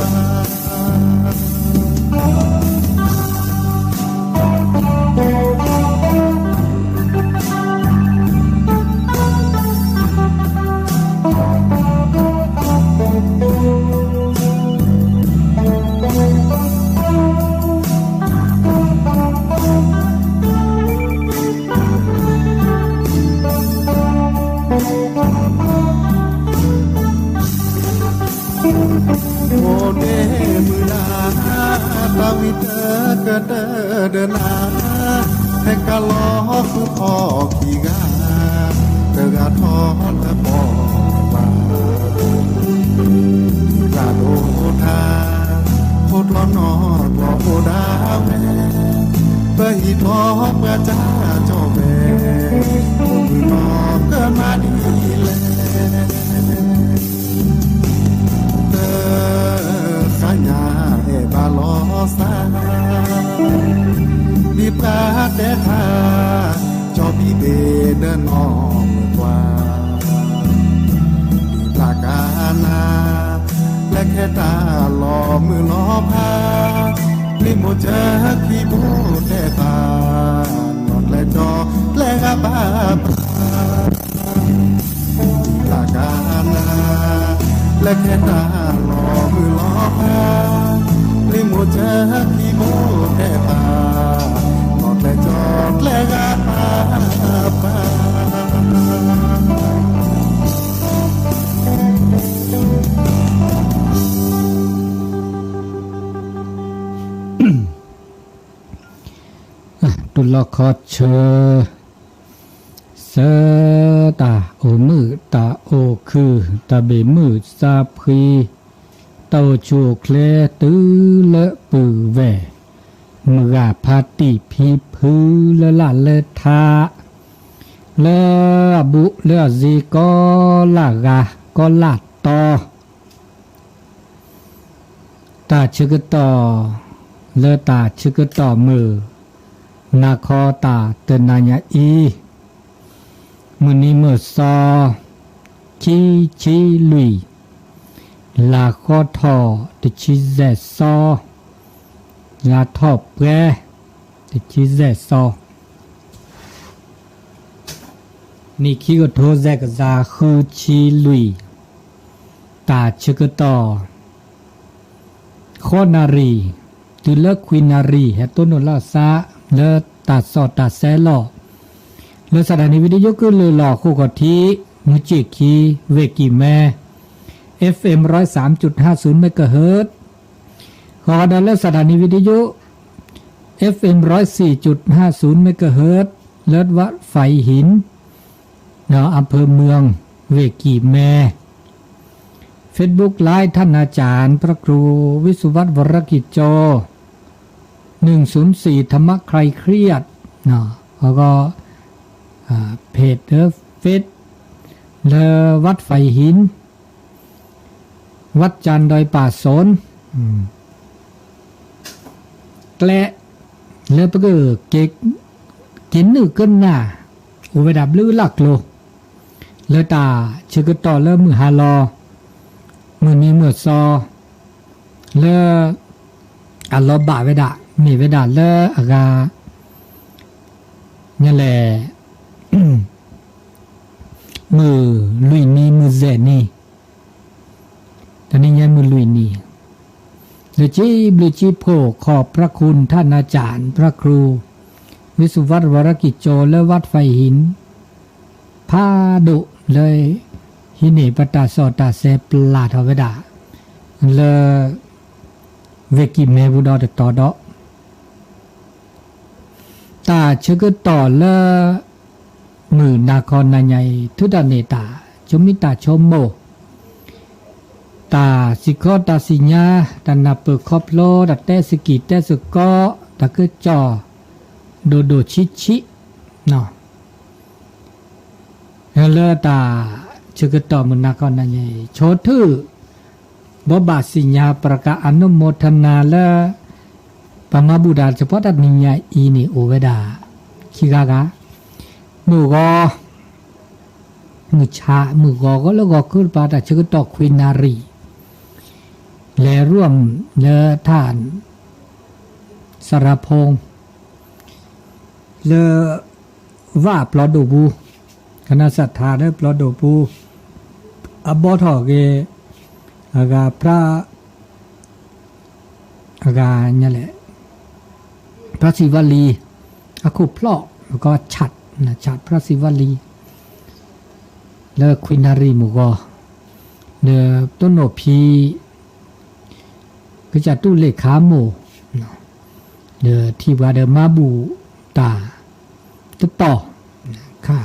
အိၣ်ဒ့မုၢ်လၢ် တၢ်ဝံတကတၢၢ်ဒီးနၤ, ဟဲကလီၤဃုဖီခံဂၤ, တဂၤထီၣ်လၢပီၢ်ပၤ, တၢ်ဒိၣ်ထါ ဖိထီၣ်နီၢ်ထီၣ်အိၣ်ဒၣ်ဝဲ, ပဟံၣ်ထီၣ်ပှၤကၢ်ကၠီၣ်ဝဲ, အိၣ်မုာ်နီၢ်ကမၣ်ဒ်လဲၣ်. သ့ၣ်ညါအဲၣ်ဘၣ်လီၤသး, ဒ်ပှၤတဲတၢ်, ကၠီဘံၣ်ဘ့ၣ်ဒီးနီၢ်မုၢ်ပှၢ်, ဒ်ပျၢ်ကနၤ, လၢခဲတၢ်လီၤမုၢ်လီၤဖး, ပျံၤမိၢ်စၢၤခံဘိတဲတၢ်, နီၢ်ကျဲကၠီကျဲဂၤဘၣ်ပှၤ တၢ်ကနၤ, လၢခဲတၢ်လီၤမုၢ်လီၤဖး, ပျံၤမိၢ်စၢၤခံဘိတဲတၢ်, နီၢ်ကျဲကၠီကျဲဂၤဘၣ်ပှၤ တူၢ်လိာ်ခီဆၢ, ဆၢတၢ်အိၣ်မုာ်တၢ်အိၣ်ခုၣ် တၢ်ဘၣ်မုာ်သးဖှံ, တၢ်အိၣ်ဆူၣ်အိၣ်ချ့တုၤလၢပုၢ်ဝဲၢ်, မုၢ်ဂၤဖါတံၢ်ဖံဖုလၢလၢ်လၢထါ, လၢအဘူးလၢအစ့ကီလၢ်ဂၤကီလၢ်တီ တၢ်ဆၢကတီၢ် လၢတၢ်ဆၢကတီၢ်မုၢ် နၤခီတၢ်တနၤညါအံၤ, မုၢ်နံၤမုၢ်သီ ခံဆံလွံၢ်, လါဃီထီၣ်တဆံယဲၢ်သီ, လါထီၣ်ပှဲၤ တဆံယဲၢ်သီ နံၣ်ခံကထိသၢကယၤဃုဆံလွံၢ်, တၢ်ဆၢကတီၢ် ဃိးနၣ်ရံၣ် တုၤလၢခွံနၣ်ရံၣ် ဟဲတိၢ်နီၣ်လီၤသး လၢတၢ်စီၣ်တၢ်ဆဲးလီၤ လၢစးဒၣ်နံၣ်ဝံၤဒံး ယိကလုၢ်လီၤဃိာ်ခီၣ်ထံး မုၢ်ဆ့ၣ်ခံ ဝ့ၢ်ကံၢ်မဲ F M ร้อยสามจุดห้าศูนย์ megahertz ဃီၤဒီးလၢစးဒၣ်နံၣ်ဝံၤဒံးယိ F M ร้อยสี่จุดห้าศูนย์ megahertz လၢ วัดไฟหิน อำเภอเมือง ဝ့ၢ်ကံၢ်မဲ Facebook Live ท่านอาจารย์พระครูวิสุวัฒน์ วรกิจโจ หนึ่งศูนย์สี่ ธรรมะคลายเครียด แล้วก็ เพจ Facebook လၢ วัดไฟหิน วัดจันทร์ดอยป่าสน ကျဲ လၢပက က့ၤနုာ်ကနၣ် အိၣ်ဝဲဒၣ်ဘျုးလၢ်ကျိၤ လၢတၢ်ဆၢကတီၢ်လၢမုၢ်ဟါလီၤ မုၢ်နံၤမုၢ်သီ လၢ အလီၤဘၣ်ဝဲဒၣ် မ့ၢ်ဝဲဒၣ်လၢအဂၤ ညါလဲၣ် မုၢ်လွံၢ်နံၤမုၢ်ယဲၢ်နံၤ တနံၤညါမုၢ်လွံၢ်နံၤ လၢကံဘျုးကံဖှိၣ် ขอบพระคุณท่านอาจารย์พระครู วิสุวัฒน์ วรกิจโจ လၢ วัดไฟหิน ဖးဒိၣ်လၢ ဟံးန့ၢ်ပတၢ်စီၣ်တၢ်ဆဲးပျၢ်ထီၣ်ဝဲဒၣ် လၢ ဝ့ၢ်ကံၢ်မဲပူၤဒီးတတီၤဒီး တၢ်ဆၢကတီၢ်လၢ မုၢ်နၤခီနၤညါအံၤ ထုးထီၣ်န့ၢ်တၢ် ဆိမိၣ်တၢ်ဆိကမိၣ် တၢ်စံၣ်ခီတၢ်စံၣ်ညါ တၢ်နၢ်ပၢၢ်ခီဖျိ တၢ်တဲစကံၢ်တဲစကီ တၢ်ကစီၣ် ဒိၣ်ဒိၣ်ဆံးဆံး လၢတၢ်ဆၢကတီၢ်မုၢ်နၤခီနၤညါအံၤ ဆိထုး ဘိးဘၣ်သ့ၣ်ညါ ပြၢကၣ် อนุโมทนา လၢ ပမၤဘူၣ်တၢ် သပှၢ်တၢ်တနံၤညါအံၤန့ၣ် အိၣ်ဝဲဒၣ် ခံဂၤဂၤ မုၢ်ဂီၤ မုၢ်ဆါ မုၢ်ဂီၤဂီၤလၢဂီၤခီတပၤ တၢ်ဆၢကတီၢ်ခွံနၣ်ရံၣ် လဲၤရူၢ်လၢထၣ် စရၤဖိ လၢ ဝၣ်ပျီဒိၣ်ပူၤ, ကနၣ်စၢ်ထါလၢပျီဒိၣ်ပူၤ, အဘီထီၣ်က့ၤ အဂၤဖြၣ် အဂၤညါလဲၣ်, ဖြၣ်စံဝၣ်လံ, အခိၣ်ဖျီၣ် ကီၢ်ဆၣ်, ဆၣ်ဖြၣ်စံဝၣ်လံ, လၢခွံနၣ်ရံၣ်မုၢ်ဂီၤ, ဒီးတိၢ်နီၣ်ဖံ ကစၢ်တူၣ်လ့ၣ်ခါမိၢ်, ဒီးထံၣ်ပှၤဒီးမၤဘူၣ်တၢ် တပီၢ်, ခါ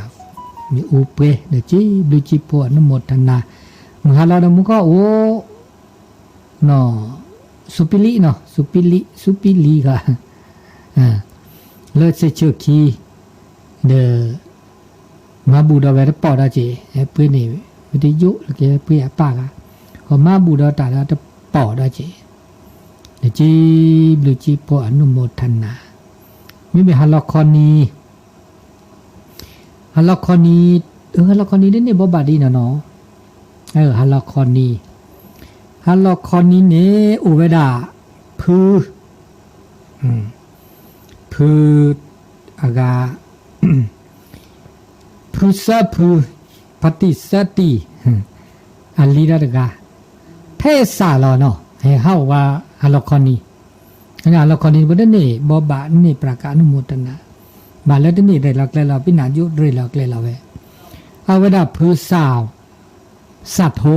မ့ၣ်အူပှဲၤ ဒီးစံးဘျုးစံးဖှိၣ်အနုမိၢ်ထနၤ, မုၢ်ဟါလီၤဒီးမူခိၣ်အိၣ် နီၢ် စူပံလံနီၤ စူပံလံ စူပံလံဂၤ လၢစ့ၢ်ဆၢခံ ဒီး မၤဘူၣ်ဒီးဝဲတပီၢ်ဒီးက့ၤ ဟဲပှ့ၤန့ၣ် ဝဲတယိၣ်လၢကဟဲပှ့ၤအပၢ်ဂၤ, ဃီမၤဘူၣ်ဒီးတၢ်လၢတပီၢ်ဒီးက့ၤ, ဒီးစံးဘျုးစံးဖှိၣ်အနုမိၢ်ထနၤ, မ့မ့ၢ်ဟါလီၤခီနံၤ ဟါလီၤခီနံၤ, ဟါလီၤခီနံၤတန့ၢ်ဘိးဘၣ်ဒ်နီၤနီၤ, ဟါလီၤခီနံၤ, ဟါလီၤခီနံၤန့ၣ် အိၣ်ဝဲဒၣ် ဖု ဖု အဂၤ ဖုစၢဖု, ဖါတံၢ်စၢတံၢ်, အလံၤဒီးတဂၤ, ဖဲစၢ်လီၤနီၤ ဟဲဟးအိၣ်ဝဲဟါလီၤခီနံၤ, ဟါလီၤခီနံၤ ပတန့ၢ်ဘိးဘၣ်န့ၢ်ပြးကးအနုမိၢ်ထနၤ, ဘၣ်လၢတန့ၢ်ရဲၣ်လီၤကျဲၤလီၤ ပနၢ်ယိၣ်ရဲၣ်လီၤကျဲၤလီၤဝဲ, အဝဲဒၣ်ဖု စၢ်ထိ,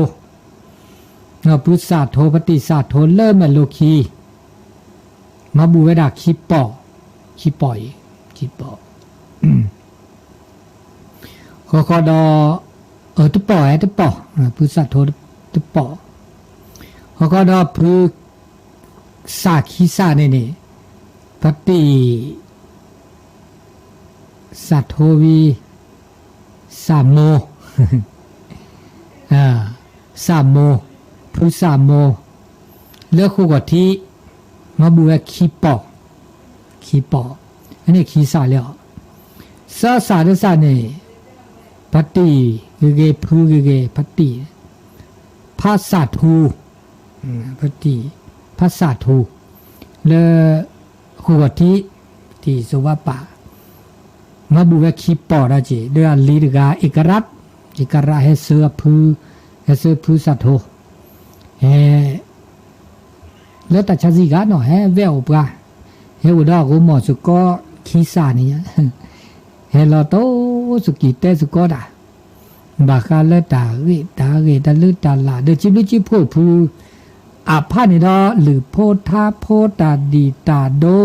ဖုစၢ်ထိ ဖါတံၢ်စၢ်ထိလၢမဲာ်လိခံ, မၤဘူၣ်ဝဲဒၣ်ခံပီၢ်, ခံပီၢ်အံၤ, ခံပီၢ် ဃီဃီဒီး, အတပီၢ်ဝဲတပီၢ်, ဖုစၢ်ထိတပီၢ်, ဃီဃီဒီးဖု စၢ်ခံစၢ်န့ၣ်န့ၣ်, ဖါတံၢ် စၢ်ထိဝံၤ, စၢ်မိၢ်, စၢ်မိၢ်, ဖုစၢ်မိၢ်, လၢဃိာ်ဂီၤထံး, မၤဘူၣ်ဝဲခံပီၢ်, ခံပီၢ်, အန့ၣ်ခံစၢ်လၢအီၤ, စၢ်စၢ်တစၢ်န့ၣ်, ဖါတံၢ်ဂ့ၤဂ့ၤ ဖုဂ့ၤဂ့ၤ ဖါတံၢ်, ဖါစၢ်ထူ ဖါတံၢ်, ဖါစၢ်ထူ, လၢ ဃိာ်ဂီၤထံး, တံၢ်စိဝါပာ်, မၤဘူၣ်ဝဲခံပီၢ်ဒီးက့ၤ ဒီးအလံၤတဂၤ အ့ကရၣ်, အ့ကရၣ်ဟဲဆှၢဖု, ဟဲဆှၢဖုစၢ်ထူ, ဟဲ လၢတၢ်ဆါစံဂၤနီၤ ဟဲဝဲအိၣ်ပှၤ, ဟဲအိၣ်ဒီးအဂိၢ်မီၢ်စ့ၢ်ကီးခံစၢ်န့ၣ်, ဟဲလီၤတိၢ်စကံၤတဲစ့ၢ်ကီးတၢ်, ဘၣ်ဃးလၢတၢ်ဂ့ၢ်တၢ်ဂ့ၢ် တၢ်လုၢ်တၢ်လၢ် ဒီးစံးဘျုးစံးဖှိၣ်ဖု အဖးန့ၣ်ဒီး လုၢ်ဖိထါဖိတၢ်ဒံၣ်တၢ်ဒိ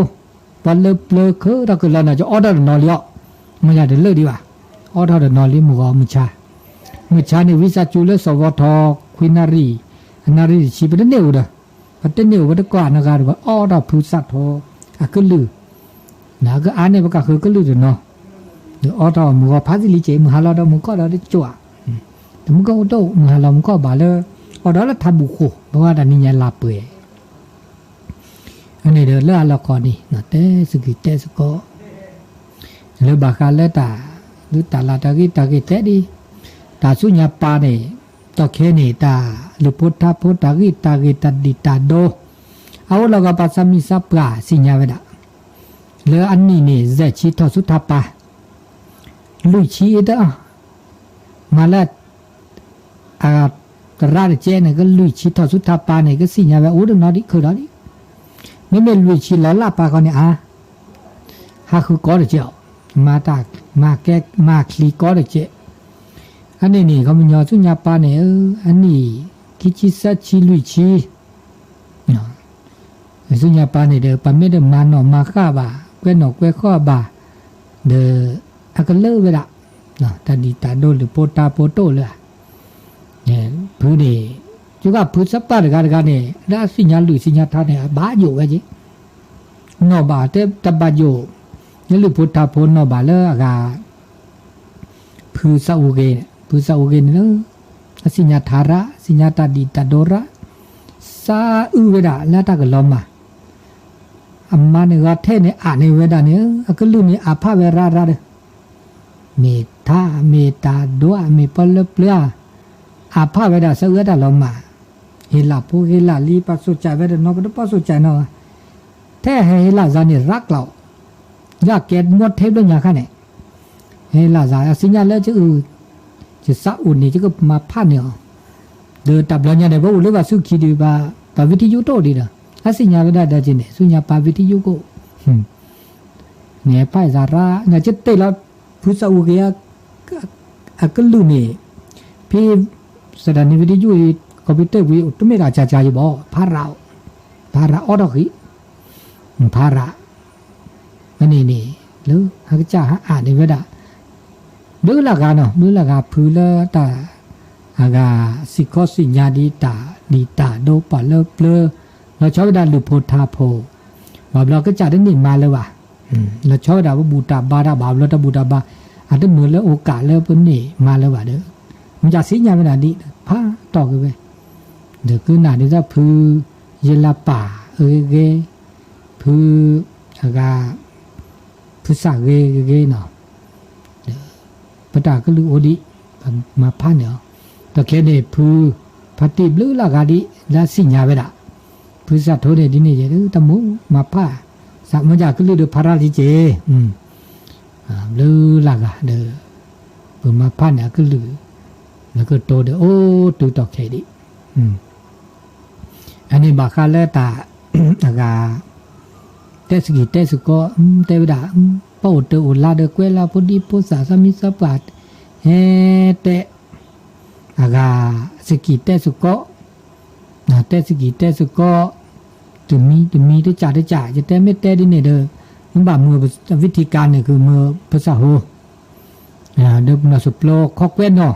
ပှၤလၢပျၢၤခုထီၣ်ကလီနီၤ ကအိးထီၣ်တနီၤလံအီၤ, မ့ၢ်ယၤတလၢာ်ဒံးဘၣ်, အိးထီၣ်တနီၤလံမုၢ်ဂီၤမုၢ်ဆါ, မုၢ်ဆါန့ၣ် ဝံသးစူၤလၢစီၤဝီထီ ခွံနၣ်ရံၣ်, အနၣ်ရံၣ်တဆံ ပတန့ၢ်အိၣ်ဒီး, ပတန့ၢ်အိၣ်ဝဲတကွၢ်နဂၤဒီး ပအိးထီၣ်ဖုစၢ်ထီ အကလုၢ် နကအါန့ၢ်ပကဃုကလုၢ်တနီၤ, ဒီးအိးထီၣ်မုၢ်ဂီၤဖးသံလံက့ၤ မုၢ်ဟါလီၤဒီးမုၢ်ကီၢ်ဒီးတကၠိၣ်ဧါ, တမုၢ်ကီၢ်အိၣ်တအိၣ် မုၢ်ဟါလီၤမုၢ်ကီၢ်ဘၣ်လၢ အိၣ်ဒီးလၢထးဘူးဃိာ် ပဝဲဒၣ်နံၤညါလါပှဲၤ အန့ၣ်ဒီးလၢအလီၢ်ခီန့ၣ် တဲစကံၤတဲစ့ၢ်ကီး လၢဘၣ်ဃးလၢတၢ် လုၢ်တၢ်လၢ်တၢ်ဂ့ၢ်တၢ်ဂ့ၢ်တဲဒ် တၢ်ဆူညါပၢ်န့ၣ် တီၢ်ခဲန့ၣ် တၢ်လုၢ်ဖိထါဖိတၢ်ဂ့ၢ်တၢ်ဂ့ၢ်တၢ်ဒံၣ်တၢ်ဒိ အအိၣ်လီၤဂာ်ပှၤသးမံသးပှၢ်စံၣ်ညါဝဲဒၣ် လၢအနံၣ်န့ၣ် ယဲၢ်ဆံထီၣ်ဆူထါပၢ် လွံၢ်ဆံအတၢ် မၤလၢ အ သရၣ်တကဲန့ၣ် ကလွံၢ်ဆံထီၣ်ဆူထါပၢ်န့ၣ် ကစံၣ်ညါဝဲအိၣ်တနီၤဒံးခုၣ်ဒီးဒံး မ့မ့ၢ်လွံၢ်ဆံလီၤလၢ်ပၢ်ခီန့ၣ်အါ ဟးဃုကီတကဲအီၤ မၤတၢ် မၤကဲ မၤချံကီတကဲ အန့ၣ်န့ၣ် ခီပညီဆူညါပၢ်န့ၣ် အနံၣ် ခံဆံသၢဆံလွံၢ်ဆံ ဆူညါပၢ်န့ၣ်ဒီး ပမ့ၢ်တမၤနီၣ်မၤဃၣ်ဘၣ် ကွဲးနီၣ်ကွဲးဃီဘၣ် ဒီး အကလၢာ်ဝဲဒၣ် တၢ်ဒံၣ်တၢ်ဒိလုၢ်ဖိထါဖိတအိၣ်လၢၤ ဖုန့ၣ် ယကဖုသးပှၢ်တဂၤတဂၤန့ၣ် လၢအသ့ၣ်ညါလုၢ်သ့ၣ်ညါထါန့ၣ် အဘၣ်ယိၣ်ဝဲက့ၤ နီၣ်ဘၣ်တဲတဘၣ်ယိၣ် လၢလုၢ်ဖိထါဖိနီၣ်ဘၣ်လၢအဂၤ ဖုစၢ်အူဂ့ၤ ဖုစၢ်အူဂ့ၤန့ၣ်လၢ အသ့ၣ်ညါထါရၣ် သ့ၣ်ညါတၢ်ဒံၣ်တၢ်ဒိရၣ် စးအုၣ်ဝဲဒၣ်လၢတၢ်ကလီၤမၢ် အမါန့ၣ်ဂီၤထဲန့ၣ်အးန့ၢ်ဝဲဒၣ်န့ၣ် အကလုၢ်န့ၣ်အးဖးဝဲရၣ်ရၣ်ဒီး မ့ၢ်ထါ မ့ၢ်တၢ်ဒိ မ့ၢ်ပီလၢပျၢၤ အးဖးဝဲဒၣ်စးအုၣ်တၢ်လီၤမၢ် ဟ့ၣ်လၢ်ဖိဟ့ၣ်လၢ်လံ ပှၤစိာ်ကဲးဝဲတနီၤ ပတပီၢ်စိာ်ကဲးနီၤဘၣ်, ထဲဟဲဟ့ၣ်လၢ်စါန့ၣ် ရးကျးအီၤ, ယကဲမီထဲဘျီညါခါန့ၣ်, ဟ့ၣ်လၢ်စါ အသ့ၣ်ညါလၢ ယစးအိၣ်န့ၣ် ယကမၤဖးန့ၢ်အီၤ, ဒီးတၢ်ဘျီညါန့ၣ် ပအိၣ်လၢပှၤဆူၣ်ခံဒီး ပှၤ ပှၤဝံထံယူတအိၣ်ဒံးဒီး အသ့ၣ်ညါဝဲဒၣ်ဒီးက့န့ၣ် ဆူညါပှၤဝံထံယူကအိၣ် န့ၣ်ဖးစရၣ် နကတ့ၢ်လီၤ ဖုစၢ်အိၣ်က့ၤ အကလုၢ်န့ၣ် ဖဲ စဒၣ်န့ၣ် ဝံထံယူအံၤ computer ဝံၤ တမ့ၢ်ဒၣ်ကၢ်ကၢ်ယဘၣ် ဖးရး, ဖးရးအီထီၣ်ဃံ, ဖးရး မ့ၢ်န့ၣ်န့ၣ် လၢဟကစၢ်ဟးအးန့ၣ်ဝဲဒၣ် ဘျုးလၢဂၤနီၤ ဘျုးလၢဂၤဖုလၢတၢ် အဂၤ စံၣ်ခီစံၣ်ညါဒ်တၢ်ဒံးတၢ်ဒိပှၤလၢပျၢၤ လီၤဆီဝဲဒၣ်လုၢ်ဖိထါဖိ ဘၣ်ဘျီကစၢ်တန့ၢ်မၤလၢၤဘၣ်, လီၤဆီဝဲဒၣ်ပဘူၣ်တၢ်ဘါတၢ်ဘၣ်ဘျီတဘူၣ်တၢ်ဘါ အတမုာ်လၢအိၣ်ကးလၢပန့ၢ်မၤလၢၤဘၣ်ဒီး မ့ၢ်ကစံၣ်ညါဝဲဒၣ်ဒ်ဖးတီၢ်က့ၤဝဲ ဒီးကနၣ်ဒ်သိးဖု ယလၢပၢ်ဂ့ၤဂ့ၤ ဖု အဂၤ ဖုစၢ်ဂ့ၤဂ့ၤနီၤ ပတၢ်ကလုၢ်အိၣ်ဒံး ပမၤဖးန့ၢ်အီၤ, ဒီးခဲန့ၣ်ဖု ဖါတံၢ်ဘျုးလၢဂၤဒ် လၢအစံၣ်ညါဝဲဒၣ်, ဖုစၢ်ထိန့ၣ်ဒ်န့ၣ်ယဲ တမူ မၤဖး စးမ့ၢ်ကကလုၢ်ဒီးဖးရၣ်လံက့ၤ, ဘျုးလၢဂၤဒီး ပမၤဖးန့ၢ်အကလုၢ် လၢကတိၤဒီးအိၣ်တုၤတီၢ်ခဲဒံး အန့ၣ်ဘၣ်ဃးလၢတၢ် အဂၤ တဲစကံၢ်တဲစကီး တဲဝဲဒၣ် ပအိၣ်တၢ်အိၣ်လါဒီးကွဲလၢဖိဒံဖိသၣ် သးမံသးပှၢ် ဟဲတဲ အဂၤ စကံၢ်တဲစကီး တဲစကံၢ်တဲစကီး တမံၤတမံၤတကးတကး ယတဲမ့ၢ်တဲဒ်န့ၣ်ဒီး မ့ၢ်ဘၣ်မုၢ်ဝံထံကါန့ၣ် ကမုၢ်ပစၢ်ဟိ ဒီးပနီၢ်စပျီခီကွဲနီၤ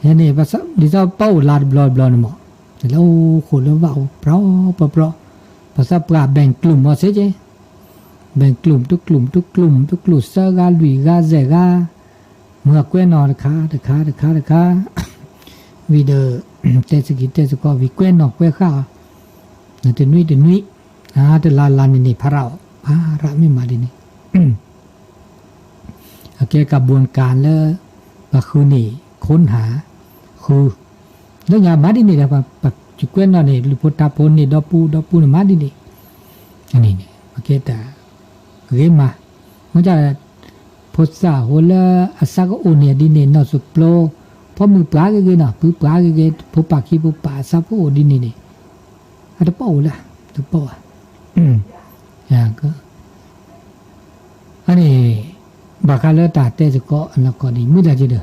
ဟဲန့ၣ် ဒ်သိးပအိၣ်လါတဘျီတဘျီန့ၣ်မး လၢအိၣ်ဃိၣ်လၢဘၣ်အိၣ်ပြီပြီပြီ ပသးပှၢ်ဘဲၣ်ကျုံၢ်မီၤစ့က့ ဘဲၣ်ကျုံၢ်တကျုံၢ်တကျုံၢ်တကျုံၢ်သၢဂၤလွံၢ်ဂၤယဲၢ်ဂၤ မုၢ်အကွဲနီၤတခါတခါတခါတခါ ဝံၤဒီး တဲစကံၢ်တဲစကီးဝံၤကွဲနီၤကွဲဃာ်အီၤ တနွံတနွံ တလါလါန့ၣ်န့ၣ် ဖးရၣ်အီၤ ဖးရၣ်မ့ၢ်မၤဒ်န့ၣ် အကဲကဘီကၤလၢ ပှၤဃုန့ၣ် ခိၣ်နၢ် ဃု လၢညါမၤဒ်န့ၣ်ဒီး ပကွဲးနီၣ်န့ၣ် လုၢ်ဖိထါဖိန့ၣ် ဒီပူဒီပူန့ၣ် မၤဒ်န့ၣ် အန့ၣ်န့ၣ် ပကဲတၢ်ဂ့ၤမး မ့ၢ်ဒ် ဖိသၣ်ဟိလၢအသးကအိၣ်န့ၣ်ဒ်န့ၣ် နီၢ်စပျီ ဖိမုၣ်ပှၢ်ဂ့ၤဂ့ၤနီၤ ဖုပှၢ်ဂ့ၤဂ့ၤ ဖိပၢ်ခံဖိပၢ်အသးဖိအိၣ်ဒ်န့ၣ်န့ၣ် အတပိာ်ဝဲလၢ တပိာ် အန့ၣ် ဘၣ်ဃးလၢတၢ်တဲသကိးအနီၢ်ကီၢ်န့ၣ် မုၢ်တၢ်က့ဒီး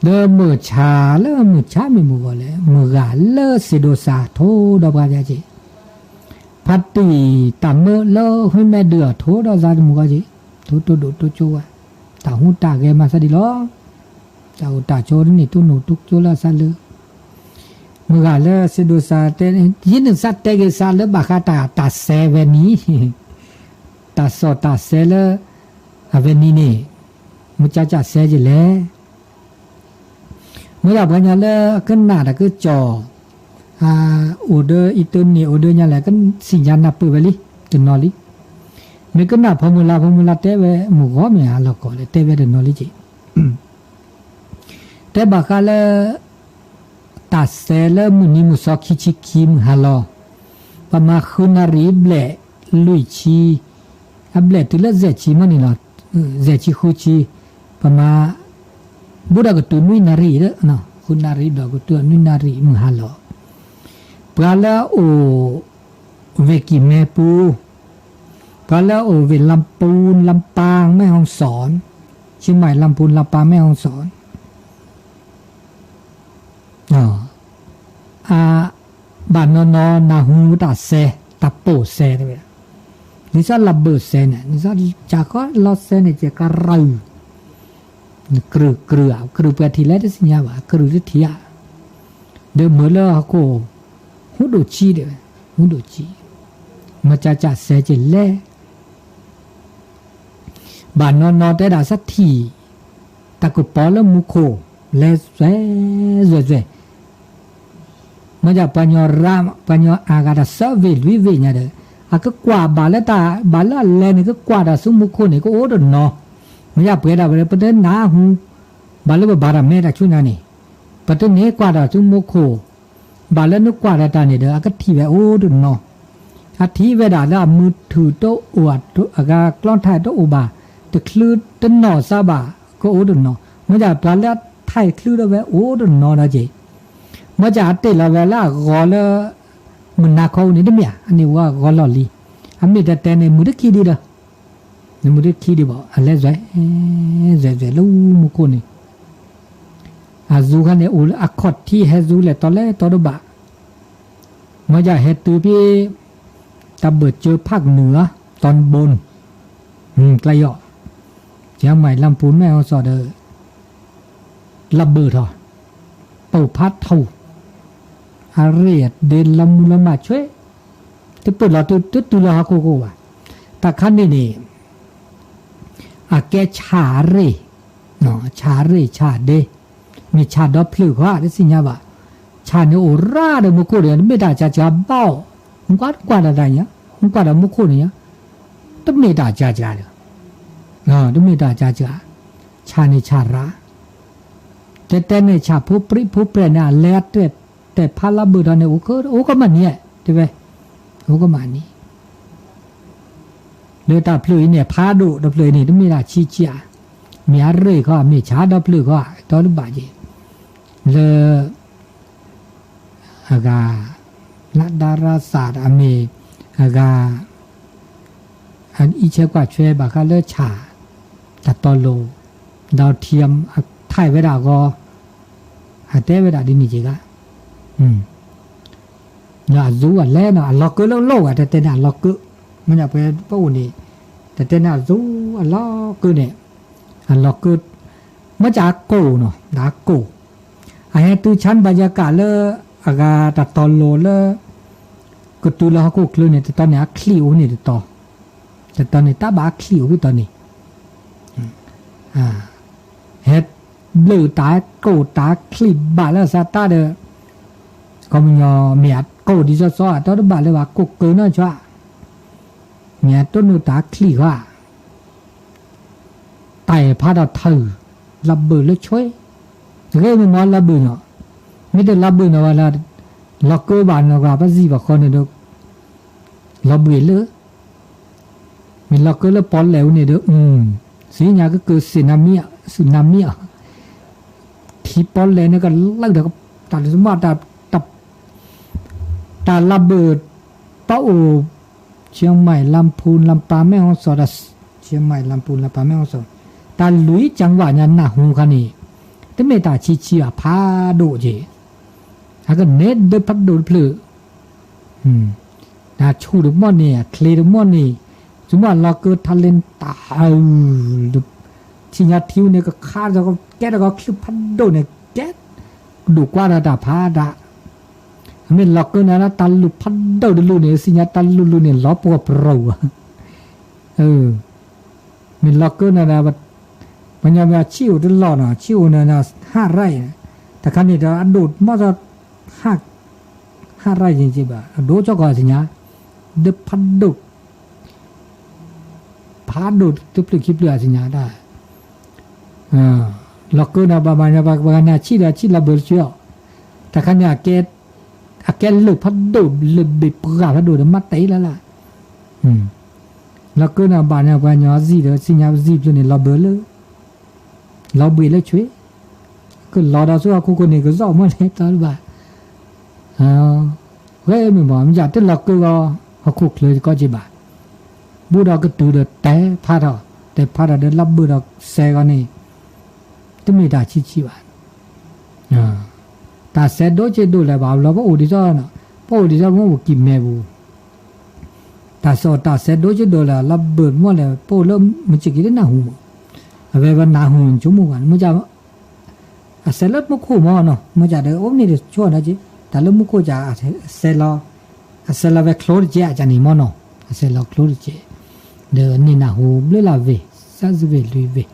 ဒီးမုၢ်ဆါလၢမုၢ်ဆါမ့ၢ်မုၢ်ဂီၤလဲၣ် မုၢ်ဂၤလၢစ့ဒိးစါထိဒီးပှၤက့ ဖါတံၢ်တၢ်မၢလၢဃ့မဲဒုးအီၤထိဒီးစါတမုၢ်ဂီၤက့ ထိတိဒိၣ်တိကၠိဝဲ တၢ်ဟူးတၢ်ဂဲၤမၤသးဒ်လီၤ တၢ်အိၣ်တၢ်ဆိးန့ၣ် တိၢ်နီၣ်တိကၠိလၢအသးလၢ မုၢ်ဂၤလၢစ့ဒိးစါတဲ ယနုၢ်သးတဲက့ၤစါလၢဘၣ်ဃးတၢ်တၢ်စဲဝဲနံၤ တၢ်စီၣ်တၢ်စဲလၢ အဝဲနံၤန့ၣ် မ့ၢ်ကၢ်ကၢ်စဲက့ၤလဲၣ် မ့ၢ်ဒၣ်ပှၤညီလၢကနၣ်တၢ်ကစီၣ် အိၣ်ဒီးအံၤတန့ၢ်အိၣ်ဒီးညါလဲၣ် ကစံၣ်ညါနၢ်ပၢၢ်ဝဲလံ တနီၤလံ မ့ၢ်ကနၣ်ဖီမုၢ်လါ ဖီမုၢ်လါတဲဝဲ မုၢ်ဂီၤမ့ၢ်ဟါလီၤကီးလဲၣ် တဲဝဲတနီၤလံက့ တဲဘၣ်ဃးလၢ တၢ်စဲလၢမုၢ်နံၤမုၢ်သီခံဆံခံမုၢ်ဟါလီၤ ပမၤဃုနၣ်ရံၣ်ဘျဲၣ်လွံၢ်ဆံ အဘျဲၣ်တုၤလၢစဲးဆံမ့ၢ်န့ၣ်လီၤ စဲးဆံဃုဆံ ပမၤ ဘူးဒီးကတုၤနွံနၣ်ရံၣ်ဒီး ဃုနၣ်ရံၣ်ဘျီကတုၤနွံနၣ်ရံၣ်မုၢ်ဟါလီၤ ပှၤလၢအအိၣ် ဝ့ၢ်ကံၢ်မဲပူၤ ပှၤလၢအအိၣ်ဝ့ၢ်လါပူၤ လါပၢ် မဲၢ်ဟီၣ်စီၣ် ဆံမၢ်လါပူၤ လါပၢ် မဲၢ်ဟီၣ်စီၣ် အ ဘၣ်နီၢ်နီၢ်နၢ်ဟူတၢ်စဲ တၢ်ပိာ်စဲတဲဝဲဒၣ် ဒ်သိးလၢဘၢၣ်စဲန့ၣ် ဒ်သိးကၢ်ခီလီၤစဲန့ၣ် ကဲကရၢၢ် ကြုၢ်ကြုၢ်ဧါ ကြုၢ်ပှဲၤထံးလဲၣ်တသ့ၣ်ညါဘၣ် ကြုၢ်တထံးဧါ ဒီးမုၢ်လၢဟီၣ်ခိၣ် ဟူဒိၣ်ကံတဲဝဲ ဟူဒိၣ်ကံ မ့ၢ်ကၢ်ကၢ်စဲက့ၤလဲၣ် ဘၣ်နီၢ်နီၢ်တဲဒၣ်သထံၣ် တၢ်ကပီၤလၢမူခိၣ် လဲၤစွဲစွဲစွဲ မ့ၢ်ဒၣ်ပှၤညီရၢ ပှၤညီအါဂၤတၢ်သၢဝ့ၢ်လွံၢ်ဝ့ၢ်ညါဒီး အကကွၢ်ဘၣ်လၢတၢ် ဘၣ်လၢအလဲၤန့ၣ် ကကွၢ်တၢ်ဆူမူခိၣ်န့ၣ် ကအိၣ်တနီၤ မ့ၢ်ဒၣ်ပှဲၤဒၣ်ဝဲ ပတနၢ်ဟူ ဘၣ်လၢပဘၣ်တၢ်မဲတၢ်ဆူညါန့ၣ် ပတန့ၢ်ကွၢ်ဒီးဆူမူခိၣ်, ဘၣ်လၢနကွၢ်ဒီးတၢ်န့ၣ်ဒီး အကထံၣ်ဝဲအိၣ်တနီၤ, အထံၣ်ဝဲဒၣ်လၢအမုၢ်ထူၣ်တအိၣ်, အကျီထါတအိၣ်ဘၣ်, တချုးတနီၢ်စါဘၣ် ကအိၣ်တနီၤ, မ့ၢ်ဒၣ်ပှၤလၢအထါချုးဒီးဝဲအိၣ်တနီၤဒီးက့ၤ, မ့ၢ်ဒၣ်အတ့ၢ်လီၤဝဲလၢအဂီၤလၢ မုၢ်နၤခီအိၣ်န့ၣ်တမ့ၢ်ဧါ, အန့ၣ်ဝဲအဂီၤလီၢ်လံ, အမ့ၢ်တတဲန့ၣ် မုၢ်တခံဒံးဒီး နမုၢ်တခံဒံးဘၣ် အလဲၤ လဲၤလၢမူခိၣ်န့ၣ်, အစူၤခါန့ၣ်အိၣ်လၢအခီၣ်ထံး ဟဲစူၤလဲၤတီလဲၤတီတဘၣ်, မ့ၢ်ဒၣ်ဟဲတုၤဖဲ တၢ်ဘၢၣ်စၢၤဖးကနုာ်ဧါ တီဘိ, ကျါယီၤ, ကၠၢမၤလၢပူၤမဲၢ်ဟီၣ်စီၣ်ဒီး လၢဘၢၣ်ထီၣ်, ပိာ်ဖးထီၣ်, အရ့ၣ်ဒ့လီၤမူလီၤမၢ်ဆွဲ, တပၢၢ်လီၤတတုၤလၢဟီၣ်ခိၣ်ခိၣ်ဘၣ်, တၢ်ခါန့ၣ်န့ၣ် အကဲဆၣ်ရ့ၣ်, ဆၣ်ရ့ၣ်ဆၣ်ဒ့, မ့ၢ်ဆၣ်ဒီဖျၢၣ်ခီ တသ့ၣ်ညါဘၣ်, ဆၣ်န့ၣ်အိၣ်ရၣ်ဒီးမူခိၣ်ဒီး တမ့ၢ်တၢ်စှၤစှၤဘၣ်, မ့ၢ်ကွၢ်ကွၢ်ဒီးတၢ်ညါ, မ့ၢ်ကွၢ်ဒီးမူခိၣ်န့ၣ်ညါ, တမ့ၢ်တၢ်စှၤစှၤဒီး, တမ့ၢ်တၢ်စှၤစှၤ, ဆၣ်န့ၣ်ဆၣ်ရၣ်, တဲတဲန့ၣ်ဆၣ်ဖိပြံဖိပြဲးန့ၣ် အလဲၤတဲဖးလၢဘၢၣ်ထီၣ်န့ၣ် အိၣ်ကမၣ်န့ၣ်, တဲဝဲ, အိၣ်ကမၣ်န့ၣ် လၢတၢ်ဖျၢၣ်အံၤန့ၣ် ဖးဒိၣ်တဖျၢၣ်အံၤန့ၣ် တမ့ၢ်ဒၣ်ဆံးဆံးဧါ, မ့ၢ်အရ့ၣ်ခီ မ့ၢ်ဆၣ်ဒီဖျၢၣ်ခီ တီတဘၣ်က့ၤ, လၢ အဂၤ လၢဒါရၤစး အမ့ၢ် အဂၤ အအံးဆဲကွၢ်ဆွဲဘၣ်ဃးလၢဆၣ် တၢ်တီလိၤ ဒီးထံ အထါဝဲဒၣ်အဂီၢ် အတဲဝဲဒၣ်ဒ်န့ၣ်က့ၤဂၤ ဒီးအစူၤအလဲၣ်နီၤ အလီၤကၢလၢအလီၢ်ဝဲ တတဲန့ၣ်အလီၤကၢ, မ့ၢ်ပှဲၤပအိၣ်န့ၣ် တတဲန့ၣ်အစူၤအလီၤကၢန့ၣ် အလီၤကၢ, မ့ၢ်ကၢကိၢ်နီၤ ဒီးကိၢ်, အဟဲတုၤဆါဘၣ်ယၤကးလၢ အဂၤတၢ်တီလိၤလၢ ကတုၤလၢဟီၣ်ခိၣ်ချၢန့ၣ် တတီန့ၣ်အချံၣ်အိၣ်န့ၣ်တတီ, တတီန့ၣ်တၢ်ဘၣ်အချံၣ်အိၣ်ဖဲတီန့ၣ် ဟဲဘျၢၣ်တၢ်ကိၢ်တၢ်ချံၣ်ဘၣ်လၢအသးတၢ်ဒီး ခီပညီမ့ၢ်အကိၢ်ဒ်သိးသိးအတီတဘၣ်လၢဘၣ်ကိၢ်ကၢနီၢ်ဆွါ, မ့ၢ်အတိၢ်နီၣ်တၢ်ချံၣ်ဃီဧါ, တၢ်အဲၣ်ဖးထီၣ်ထၢၣ်, လီၤဘၢၣ်လၢဆွဲ, ဂ့ၢ်မ့ၢ်မ့ၢ်လီၤဘၢၣ်နီၤ, မ့ၢ်တလီၤဘၢၣ်နီၤဝဲလၢ လီၤကၢဘၣ်နီၤ ပှၤပှၤစံၣ်ဘၣ်ဃီန့ၣ်ဒီး လီၤဘှံးလၢ မ့ၢ်လီၤကၢလၢပီၣ်လဲၣ်ဝဲန့ၣ်ဒီး သ့ၣ်ညါကကၢစ့ၣ်နၤမံ, စူၣ်နၤမံအီၤ, ထံပီၣ်လဲၣ်န့ၣ်ကလၢာ်ဒီး တၢ်လၢမ့ၢ် တၢ်လီၤဘၢၣ် ပအိၣ် ကၠၢမၤလၢပူၤ လၢပၤမဲၣ်ဟီၣ်စီၤဒီး ကၠၢမၤလၢပူၤ လၢပၤမဲၣ်ဟီၣ်စီၤ, တၢ်လွံၢ်ကၠၢဝဲညါနၢ်ဟူခါန့ၣ် တမ့ၢ်တၢ်ဆံးဆံးဘၣ်ဖးဒိၣ်က့ၤ, အကန့ၢ်ဒၢဖးဒိၣ်တဖျၢၣ် တၢ်ဆူၣ်တမီၢ်န့ၣ် အချ့တမီၢ်န့ၣ် သုမ့ၢ်လီၤကၢထါလ့တၢ်ဟး, ထံၣ်ညါထံန့ၣ် ကခါဒီးကဲဒီးကချုးဖးဒိၣ်န့ၣ် ကဲ, ကဒိၣ်ကွၢ်ဒီးတၢ်ဖးဒၣ်, အမ့ၢ်လီၤကၢနၤလၢတၢ်လူၢ်ဖးဒိၣ်တလူၢ်န့ၣ် သ့ၣ်ညါတၢ်လူၢ်လူၢ်န့ၣ် လီၤပှီၢ်ပရီၣ်, မ့ၢ်လီၤကၢနၤဒီး ပှၤညီမ့ၢ်ဆံၣ်အိၣ်တလီၢ်နီၤ ဆံၣ်အိၣ်န့ၣ် ဟးရၢၢ်, တခါန့ၣ်ဒီးအဒိၣ်မီၢ်ဒီး ဟးရၢၢ်ယံၤက့ဘၣ် အဒိၣ်ကၠီကီးသ့ၣ်ညါ, ဒၢဖးဒိၣ် ဖးဒိၣ်တဖျၢၣ်ခံဖျၢၣ်အသ့ၣ်ညါဒၣ်, လီၤကၢနၤဘၣ်မး ပှၤဂၤန့ၣ်ဆံၣ်ဒီးဆံၣ်လီၤဘၢလၢဆွဲအီၤ, တခါန့ၣ် အကဲလၢာ်ဖးဒိၣ် လၢာ်ဘ့ၣ်ပှၢ်ဖးဒိၣ်ဒီးမ့ၢ်တ့ၢ်လၢ်လၢ် လီၤကၢနၤဘၣ်န့ၣ် ပှၤညီစံၣ်ဒီး စံၣ်ညါစံၣ်ဖျၢၣ်န့ၣ် လီၤဘၢလၢ လီၤဘှံးလၢဆွဲ, ကလီၤဒီးဆူဟီၣ်ခိၣ်ခိၣ်န့ၣ် ကစီၣ်မီၢ်လဲၤတီတဘၣ်, ဝဲမ့ၢ်မ့ၢ် မ့ၢ်ယတလီၤကၢဂီၤ ဟီၣ်ခိၣ်ချၢကီက့ဘၣ်, ဘူးဒီးကတုၤဒီးတဲဖးထီၣ် တဲဖးထီၣ်ဒီးလီၤဘၢဒီးစဲးဂီၤန့ၣ် တမ့ၢ်တၢ်ဆံးဆံးဘၣ် တၢ်စဲးဒိၣ်က့ဒိၣ်လဲၣ်ဘၣ်လီၤ ပအိၣ်ဒ်သိး, ပအိၣ်ဒ်သိးမ့ၢ်အိၣ်ကံၢ်မဲပူၤ, တၢ်စဲးတၢ်စဲးဒိၣ်က့ဒိၣ်လဲၣ် လီၤဘၢမီၢ်လဲၣ် ပအိၣ်လၢမုၢ်စ့ၢ်ကီးတနၢ်ဟူမး, အဝဲပနၢ်ဟူဆိကမိၣ်ဘၣ် မ့ၢ် အစဲးလၢမူခိၣ်မီၢ်နီၤ မ့ၢ်ကဒီးအိၣ်မ့ၢ်တဆိနီၤက့ တၢ်လၢမူခိၣ်က အစဲးလီၤ, အစဲးလီၤဝဲချိတကဲးအကန့ၣ်မီၢ်နီၤ အစဲးလီၤချိတကဲး, ဒီးန့ၢ်နၢ်ဟူဘျုးလၢ်ဝ့ၢ် စၢ်စဝ့ၢ်လွံၢ်ဝ့ၢ်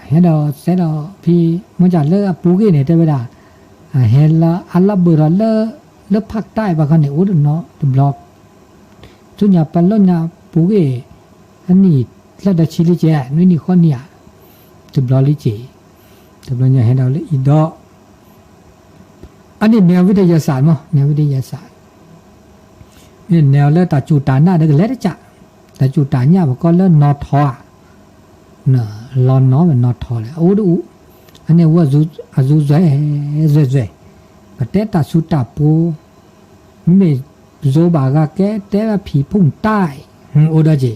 ဟဲဒီးစဲးဒီးဖဲ မ့ၢ်ကလၢအပူၤဂ့ၢ်န့ၣ် တဲဝဲဒၣ်, ဟဲလၢအလီၤဘၢဒီးလၢ လၢဖးကတၢ်ဘၣ်ခီန့ၣ် အိၣ်တနီၤတဘျီ, ဆူညါပလီၢ်ညါပူၤဂ့ၢ် အနံၣ်လၢတဆံလံကဲး နွံနံၣ်ဃိးနံၣ်ဧါ, တဘျီလံကဲး, တဘျီညါဟဲဒီးလၢအံၤဒီး, အန့ၣ်နဲၣ်ဝံတယဲစးမး နဲၣ်ဝံတယဲစး, မ့ၢ်နဲၣ်အီၤလၢတၢ်စူၢ်တၢ်နာ်ဒီးကလဲၤတကး, တၢ်စူၢ်တၢ်နာ်ပကိးလၢနီၣ်ထီၣ်ဧါ, လီၤနီၣ်ဝဲနီၣ်ထီၣ်လဲၣ် အအိၣ်တအိၣ်, အန့ၣ်ဝဲအစူၢ်စွဲ စွဲစွဲ, ပတဲတၢ်ဆူတၢ်ပှိၤ မ့မ့ၢ်ယိၤဘၣ်ဂၤကဲတဲဖံးဖုၣ်တၢ်, အိၣ်ဒီးက့ၤ,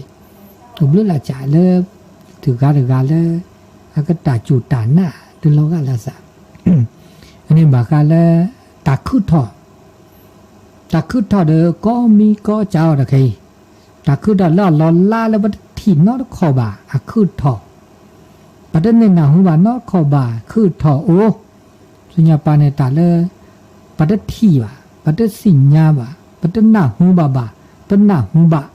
အိၣ်ဘျုးလၢ်ကးလၢ တဂၤတဂၤလၢ အကတၢ်စူၢ်တၢ်နာ်တလီၤဂာ်လၢ်စး, အန့ၣ်ဘၣ်ဃးလၢ တၢ်ခုၣ်ထီၣ်, တၢ်ခုၣ်ထီၣ်ဒီးကီမံကီစးအီၤတခါအံၤ, တၢ်ခုၣ်ထီၣ်လၢအလီၤလါလၢပတထံၣ်နီတခီၣ်ဘၣ် အခုၣ်ထီၣ် ပတန့ၢ်နၢ်ဟူဘၣ်နီတခီၣ်ဘၣ် ခုၣ်ထီၣ်အိၣ်, ဆူညါပၤန့ၣ်တၢ်လၢ ပတထံၣ်ဘၣ် ပတသ့ၣ်ညါဘၣ် ပတနၢ်ဟူဘၣ်ဘၣ် တနၢ်ဟူဘၣ်,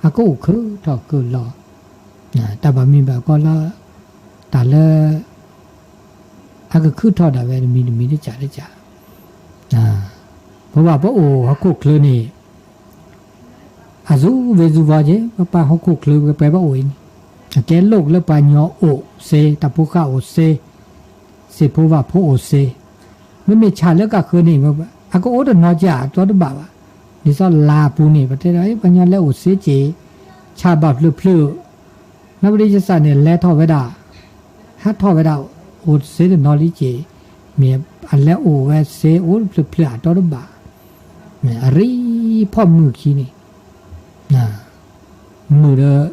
အကအိၣ်ခုၣ်ထီၣ်ခုၣ်လီၤ, တၢ်ဘၣ်မံဘၣ်ကီလၢ တၢ်လၢ အကခုၣ်ထီၣ်ဒၣ်ဝဲတမံၤတမံၤတကးတကး, ပဘၣ်ပအိၣ်ဟီၣ်ခိၣ်ချၢန့ၣ် အစူၢ်ဝ့ၤစူၢ်ဝီၤက့ၤ ပပာ်ဟီၣ်ခိၣ်ချၢပှဲၤပှဲၤပအိၣ်အံၤန့ၣ်, အကဲလိၣ်လၢပှၤကညီအိၣ်စ့ တၢ်ဖိဃၢ်အိၣ်စ့, စံာ်ဖိဘၣ်ဖိအိၣ်စ့, မ့မ့ၢ်ဆၣ်လၢကးဃၢၤန့ၣ် အကအိၣ်တနီၤကးအတီတဘၣ်ဘၣ်, ဒ်သိးလါပူၤန့ၣ် ပတဲဒ်အံၤ ပှၤကညီလဲၤအိၣ်စ့က့ၤ, ဆၣ်ဘၣ်ဖျၢၣ်ဖျၢၣ်, နီၢ်ပဒံယစၢ်န့ၣ် လဲၤထီၣ်ဝဲဒၣ် ဟးထီၣ်ဝဲဒၣ် အိၣ်စ့တနီၤလံက့ၤ, မ့ၢ်အလဲၤအိၣ်ဝဲစ့အိၣ်ဖျၢၣ်ဖျၢၣ်အတီတဘၣ်, အရံဖီၣ်မုၢ်ခံန့ၣ်, မုၢ်ဒီး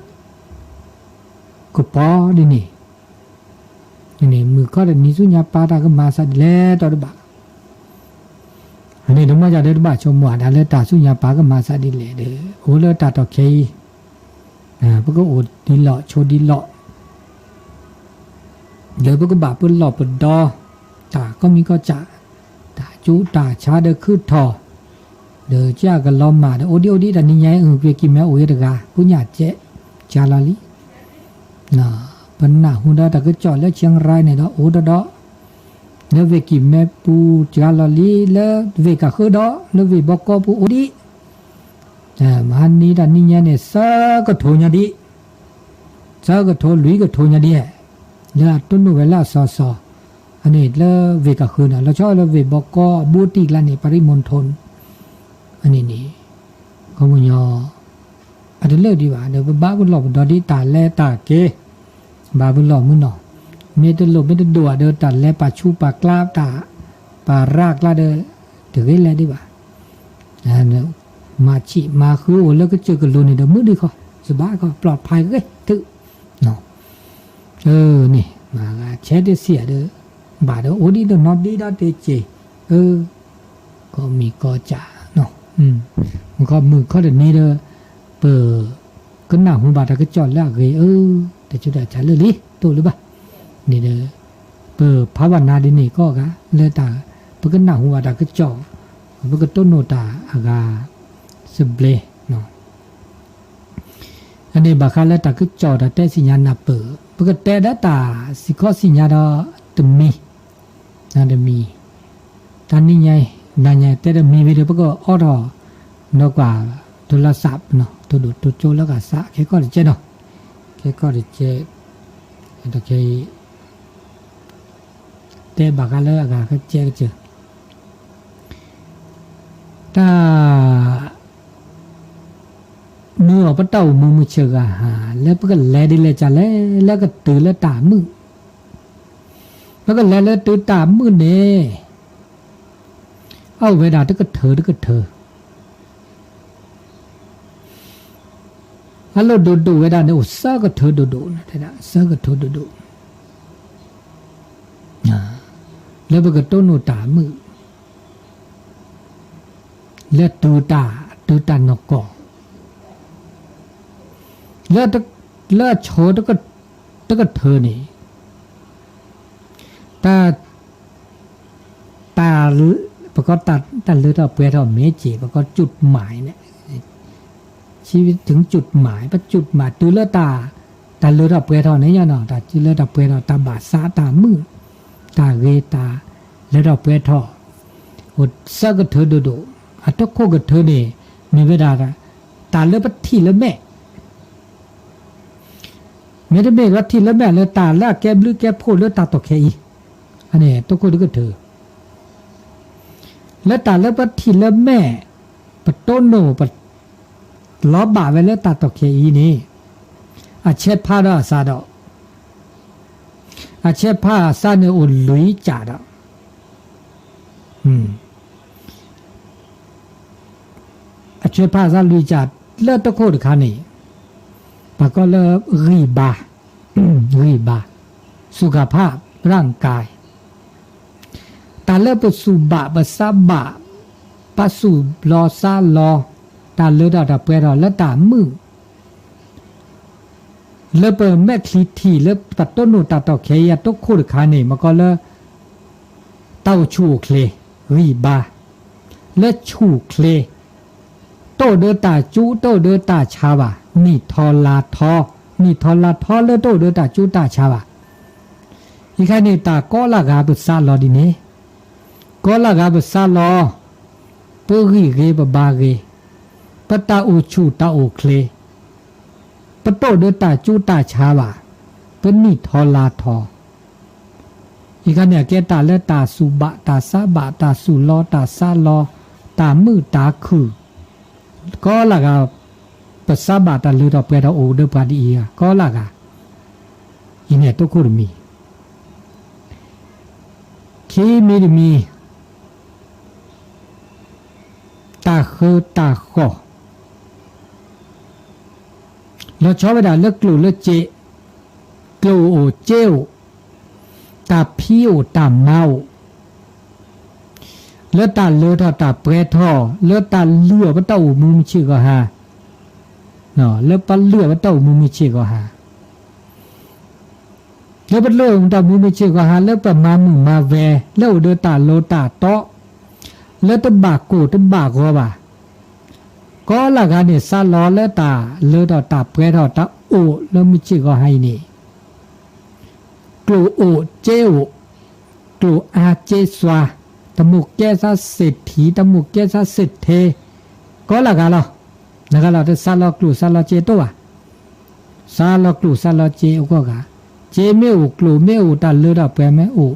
ကပီၤဒ်န့ၣ်, မုၢ်ခီတနံၤဆူညါပၤတၢ်ကမၤစးဒ်လဲၣ်တီတဘၣ်, အန့ၣ်တမ့ၢ်ယၤဒီးတဘၣ်ဆိကမိၣ်ဒၣ်လၢတၢ်ဆူညါပၤကမၤစးဒ်လဲၣ်ဒီး အိၣ်လၢတၢ်တီၢ်ခဲအံၤ, ပကအိၣ်ဒ်လီၢ်ဆိးဒ်လီၢ် ဒီးပကဘၣ်ပလီၢ်ပဒီ တၢ်ကီမံၤကီစၢ်, တၢ်ကၠိတၢ်ဆါဒီးခုၣ်ထီၣ်, ဒီးကၢ်ကလီၤမၢ်ဒီး အိၣ်ဒံးအိၣ်ဒံးတၢ်နံၤညါအံၤ အုၣ်ကွံာ်ကံၢ်မဲအိၣ်ယဲတဂၤ ပူညၣ်ကဲး, ကၢ်လီၤလံ, ပနၢ်ဟူဒီးတၢ်ကစီၣ်လၢ ချံရၢ်န့ၣ်ဒီး အိၣ်ဒီးဒီး, လၢဝ့ၢ်ကံၢ်မဲပူၤ ကၢ်လီၤလံ, လၢဝ့ၢ်ကဃၢဒီး လၢဝ့ၢ်ဘီကီပူၤအိၣ်ဒံး မဟါနံၤတၢ်နံၤညါန့ၣ် သၢကထိညါဒံး, သၢကထိလွံၢ်ကထိညါဒံး, လၢအတိၢ်နီၣ်ဝဲလၢအစီၤစီၤ, အန့ၣ်လၢဝ့ၢ်ကဃၢန့ၣ် လီၤဆီလၢဝ့ၢ်ဘီကီအဘူးတံၢ်ကျါန့ၣ် ပရံမူၣ်ထိၣ်, အန့ၣ်န့ၣ်, ကီၢ်ပူၤညီ အတလၢာ်ဒံးဘၣ် ဒီးပဘၣ်ပလီၢ်ပဒီဒ်တၢ်လဲၤတၢ်က့ၤ, ဘၣ်ပလီၢ်မုၢ်နီၢ်, မ့ၢ်တလိၣ်မ့ၢ်တဒိၣ်ဘၣ်ဒီး တၢ်လဲၤပာ်ဆူးပာ်ကျါ တၢ်ပာ်ရၢကျါဒီး တဂ့ၤလဲၣ်ဒံးဘၣ် မၤဆံးမၤဃုအိၣ်လၢကစၢၢ်ကလိၤန့ၣ်ဒီး မုာ်ဒံးခီ, စဘၣ်ခီ ပျီဖးဂ့ၤထုး, န့ၣ်, မၤဂၤဆဲးတစံးဒီး, ဘၣ်ဒီးအိၣ်ဒံးတနီၤဒံးဒီးတက့ၢ်, အၢ, ကီၢ်မံၤကီၢ်စၢ်, မုၢ်ခီမုၢ်ခီတနံၤဒီး, ပ ကနၢ်ဟူဘၣ်တၢ်ကစီၣ်လၢအဂ့ၤအၢ, တၢ်ဆူးတၢ်ဆါလၢာ်လံ တအိၣ်လၢၤဘၣ်, န့ၣ်ဒီး, ပဖးဘၣ်နၤဒ်န့ၣ်ကိးဂၤ လၢတၢ်, ပကနၢ်ဟူဘၣ်တၢ်ကစီၣ်, ပကတိၢ်နီၣ်တၢ်အဂၤ, စဘျဲ, အန့ၣ်ဘၣ်ဃးလၢတၢ်ကစီၣ်တၢ်တဲသ့ၣ်ညါနၢ်ပၢၢ်, ပကတဲဒီးတၢ်စံၣ်ခီၣ်စံၣ်ညါဒီးတမံၤ, တမံၤ, တၢ်နံၤညါ, နၤညါတဲတမံၤဝံၤဒီး ပကအိးထီၣ်, နီၢ်ကွၢ်, ထိလီၤစး, ထိၣ်ဒိၣ်ထိၣ်ကၠိလၢကစး ခဲကီၢ်တကဲနီၤ, ခဲကီၢ်တကဲ, တခဲအံၤ တဲဘၣ်ဃးလၢအဂၤကကဲကစၢၢ်, တၢ် မုၢ်အီၤပတၢ်အိၣ်မူမုၢ်ဆ့ၣ်ဂၤဟါ လၢပကလဲၤဒ်လဲၣ်ကလဲၣ် လၢကတုၤလၢတၢ်မုာ်, ပကလဲၤလၢတုၤတၢ်မုာ်န့ၣ်, အအိၣ်ဝဲဒၣ်တကထၢတကထၢ အလီၢ်ဒိၣ်ဒိၣ်ဝဲဒၣ်န့ၣ် အိၣ်သၢကထၢဒိၣ်ဒိၣ်, သၢကထၢဒိၣ်ဒိၣ်, လၢပကတိၢ်နီၣ်တၢ်မုာ်, လၢတုၤတၢ်, တုၤတၢ်နီၢ်ကီၢ်, လၢ, လၢအဆိ တကထၢန့ၣ်, တၢ် တၢ်, ပကီတၢ်လၢထီၣ်ပှဲၤထီၣ်မ့ၢ်က့ၤ ပကီ จุดหมาย န့ၣ်, ชีวิตถึงจุดหมาย ပ จุดหมาย တုၤလၢတၢ်, တၢ်လၢထီၣ်ပှဲၤထီၣ်န့ၣ်ညါနီၤ တၢ်တုၤလၢတၢ်ပှဲၤထီၣ် တၢ်ဘၣ်သးတၢ်မုာ်, တၢ်ဂ့ၤတၢ်လၢထီၣ်ပှဲၤထီၣ်, အိၣ်သၢကထၢဒိၣ်ဒိၣ်, အတခိၣ်ကထၢန့ၣ်, မ့ၢ်ဝဲဒၣ်, တၢ်လၢပထံၣ်လၢမဲာ် မ့တမ့ၢ်လၢထံၣ်လၢမဲာ်လၢတၢ်လၢအကဲဘျုးကဲဖှိၣ်လၢတၢ်တီၢ်ခဲအံၤ, အန့ၣ် တခိၣ်တကထၢ, လၢတၢ်လၢပထံၣ်လၢမဲာ်, ပတိၢ်နီၣ်ပ လီၤဘၣ်ဝဲလၢတၢ်တီၢ်ခဲအံၤန့ၣ်, အဆဲးဖးဒီးအသးဒီး, အဆဲးဖးအသးန့ၣ်အိၣ်လွံၢ်ကၠးဒီး, အဆဲးဖးအသးလွံၢ်ကၠး, လၢတခိၣ်တခါန့ၣ်, ပှၤကိးလၢ ဂံၢ်ဘါ, ဂံၢ်ဘါ, สุขภาพร่างกาย တၢ်လၢပသူၣ်ဘၣ်ပသးဘၣ်, ပသူၣ်လီၤသးလီၤ, တၢ်လၢထီၣ်တၢ်ပှဲၤထီၣ်လၢတၢ်မုာ်, လၢပမဲာ်ချံထံၣ်လၢပတိၢ်နီၣ်တၢ်တီၢ်ခဲအံၤအတခိၣ်တခါန့ၣ် မ့ၢ်ကီးလၢ တၢ်အိၣ်ဆူၣ်အိၣ်ချ့, ဂံၢ်ဘါ, လၢဆူၣ်ချ့, တအိၣ်ဒီးတၢ်စူၣ် တအိၣ်ဒီးတၢ်ဆါဘၣ်, နံၣ်ထီလါထီ, နံၣ်ထီလါထီလၢတအိၣ်ဒီးတၢ်စူၣ်တၢ်ဆါဘၣ်. အံၤခါန့ၣ် တၢ်ကီလၢ်ဂၤပသးလီၤဒ်န့ၣ်, ကီလၢ်ဂၤပသးလီၤ, ပဂံၢ်ဂ့ၤပဘါဂ့ၤ, ပတၢ်အိၣ်ဆူၣ်တၢ်အိၣ်ချ့, ပတအိၣ်ဒီးတၢ်စူၣ်တၢ်ဆါဘၣ်, ပနံၣ်ထီလါထီ. အံၤခါန့ၣ် အကဲတၢ်လၢတၢ်သူၣ်ဘၣ်တၢ်သးဘၣ်, တၢ်သူၣ်လီၤတၢ်သးလီၤ, တၢ်မုာ်တၢ်ခုၣ်, ကီလၢ်ဂၤ, ပသးဘၣ်တၢ်လၢထီၣ်ပှဲၤထီၣ်အိၣ်ဒီးပှၤဒ်အံၤဧါ, ကီလၢ်ဂၤ, အံၤန့ၣ်တခိၣ်တမံၤ, ခံမံၤတမံၤ, တၢ်ဃၢတၢ်ဃီၣ် လီၤဆီဝဲဒၣ်လၢကျိၣ်လၢစ့, ကျိၣ်အိၣ်စ့အိၣ်, တၢ်ဖံးအိၣ်တၢ်မၤအိၣ်, လၢတၢ်လၢထီၣ်တၢ်ပှဲၤထီၣ်, လၢတၢ်လုၢ်အီၣ်ပတၢ်အိၣ်မူမုၢ်ဆ့ၣ်ဂီၤဟါ, လၢပလုၢ်အီၣ်ပတၢ်အိၣ်မူမုၢ်ဆ့ၣ်ဂီၤဟါ လၢပလုၢ်အီၣ်တၢ်မူမုၢ်ဆ့ၣ်ဂီၤဟါ လၢပမၤမုာ်မၤဝဲ, လၢအိၣ်ဒီးတၢ်လိၤတၢ်တီ, လၢတဘၣ်ကိၢ်တဘၣ်ဂီၤဘၣ်, ကီလၢ်ဂၤန့ၣ် သးလီၤလၢတၢ်လၢထီၣ်တၢ်ပှဲၤထီၣ်တၢ်အိၣ်လၢမုၢ်ဆ့ၣ်ဂီၤဟါအံၤန့ၣ်, ကျိၣ်အိၣ်စ့အိၣ်, ကျိၣ်အါစ့စွါ, တၢ်မိၣ်ကဲသးစ့ထံ, တၢ်မိၣ်ကဲသးစ့ထ့, ကီလၢ်ဂၤလီၤ. နဂၤလီၤတသးလီၤကျိၣ်သးလီၤစ့တအိၣ်ဘၣ်. သးလီၤကျိၣ်သးလီၤစ့အဂီၢ်ဂၤ, စ့မ့ၢ်အိၣ်ကျိၣ်မ့ၢ်အိၣ်တၢ်လၢထီၣ်ပှဲၤမ့ၢ်အိၣ်,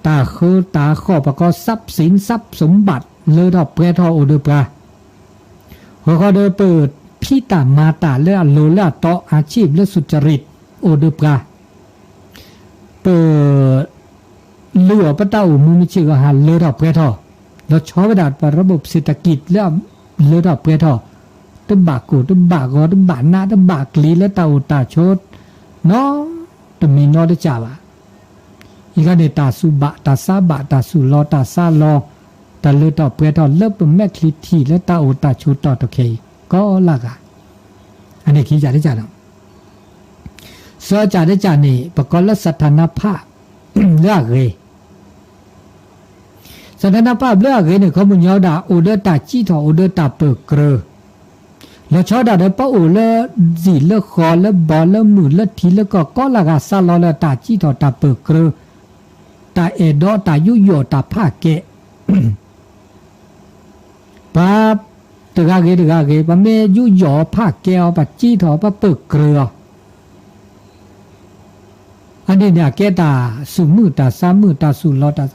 တၢ်ဃၢတၢ်ဃီၣ် ပကိး ทรัพย์สิน ทรัพย์สมบัติ လၢထီၣ်ပှဲၤထီၣ်အိၣ်ဒီးပှၤ, ဂီၤခီဒီးပဖံးတၢ်မၤတၢ်လၢအလိၤလၢအတီ อาชีพ လၢ สุจริต အိၣ်ဒီးပှၤ, ပ လုၢ်အီၣ်ပတၢ်အိၣ်မူမုၢ်ဆ့ၣ်ဂီၤဟါလၢထီၣ်ပှဲၤထီၣ်, လီၤဆီဝဲဒၣ်ပ ระบบเศรษฐกิจ လၢအလၢထီၣ်ပှဲၤထီၣ်, တဘၣ်ကိၢ်တဘၣ်ဂီၤ တဘၣ်နးတဘၣ်ကျံၤလၢတၢ်အိၣ်တၢ်ဆိး နီတမံၤနီတစဲးဘၣ်. အံၤခါန့ၣ် တၢ်သူၣ်ဘၣ်တၢ်သးဘၣ် တၢ်သူၣ်လီၤတၢ်သးလီၤ, တၢ်လၢထီၣ်ပှဲၤထီၣ်လၢပမဲာ်ချံထံၣ်လၢတၢ်အိၣ်တၢ်ဆိးတၢ်တီၢ်ခဲအံၤ ကီလၢ်ဂၤ, အန့ၣ်ခံကစးတကစးဒီး သၢကစးတကစးန့ၣ် ပကိးလၢ สถานะภาพ လၢအဂ့ၤ, สถานะภาพ လၢအဂ့ၤန့ၣ် ခီပညီဝဲဒၣ် အိၣ်ဒီးတၢ်စံးထီၣ် အိၣ်ဒီးတၢ်ပၢၢ်ကြၢး, လီၤဆီဒၣ်ဒီးပအိၣ်လၢ စံာ်လၢဃီ လၢဘီ လၢမုၢ် လၢထံ လၢကီၢ် ကီလၢ်ဂၤ သးလီၤလၢတၢ်စံးထီၣ် တၢ်ပၢၢ်ကြၢး, တၢ်အဲၣ်ဒိး တၢ်ယူးယီၣ် တၢ်ဖးကဲး ပှၤတဂၤဂ့ၤတဂၤဂ့ၤ ပမ့ၢ်ယူးယီၣ်အီၤ ဖးကဲအီၤ ပစံးထီၣ် ပပၢၢ်ကြၢးအီၤ, အန့ၣ်န့ၣ် အကဲတၢ်သူၣ်မုာ်တၢ်သးမုာ် တၢ်သူၣ်လီၤတၢ်,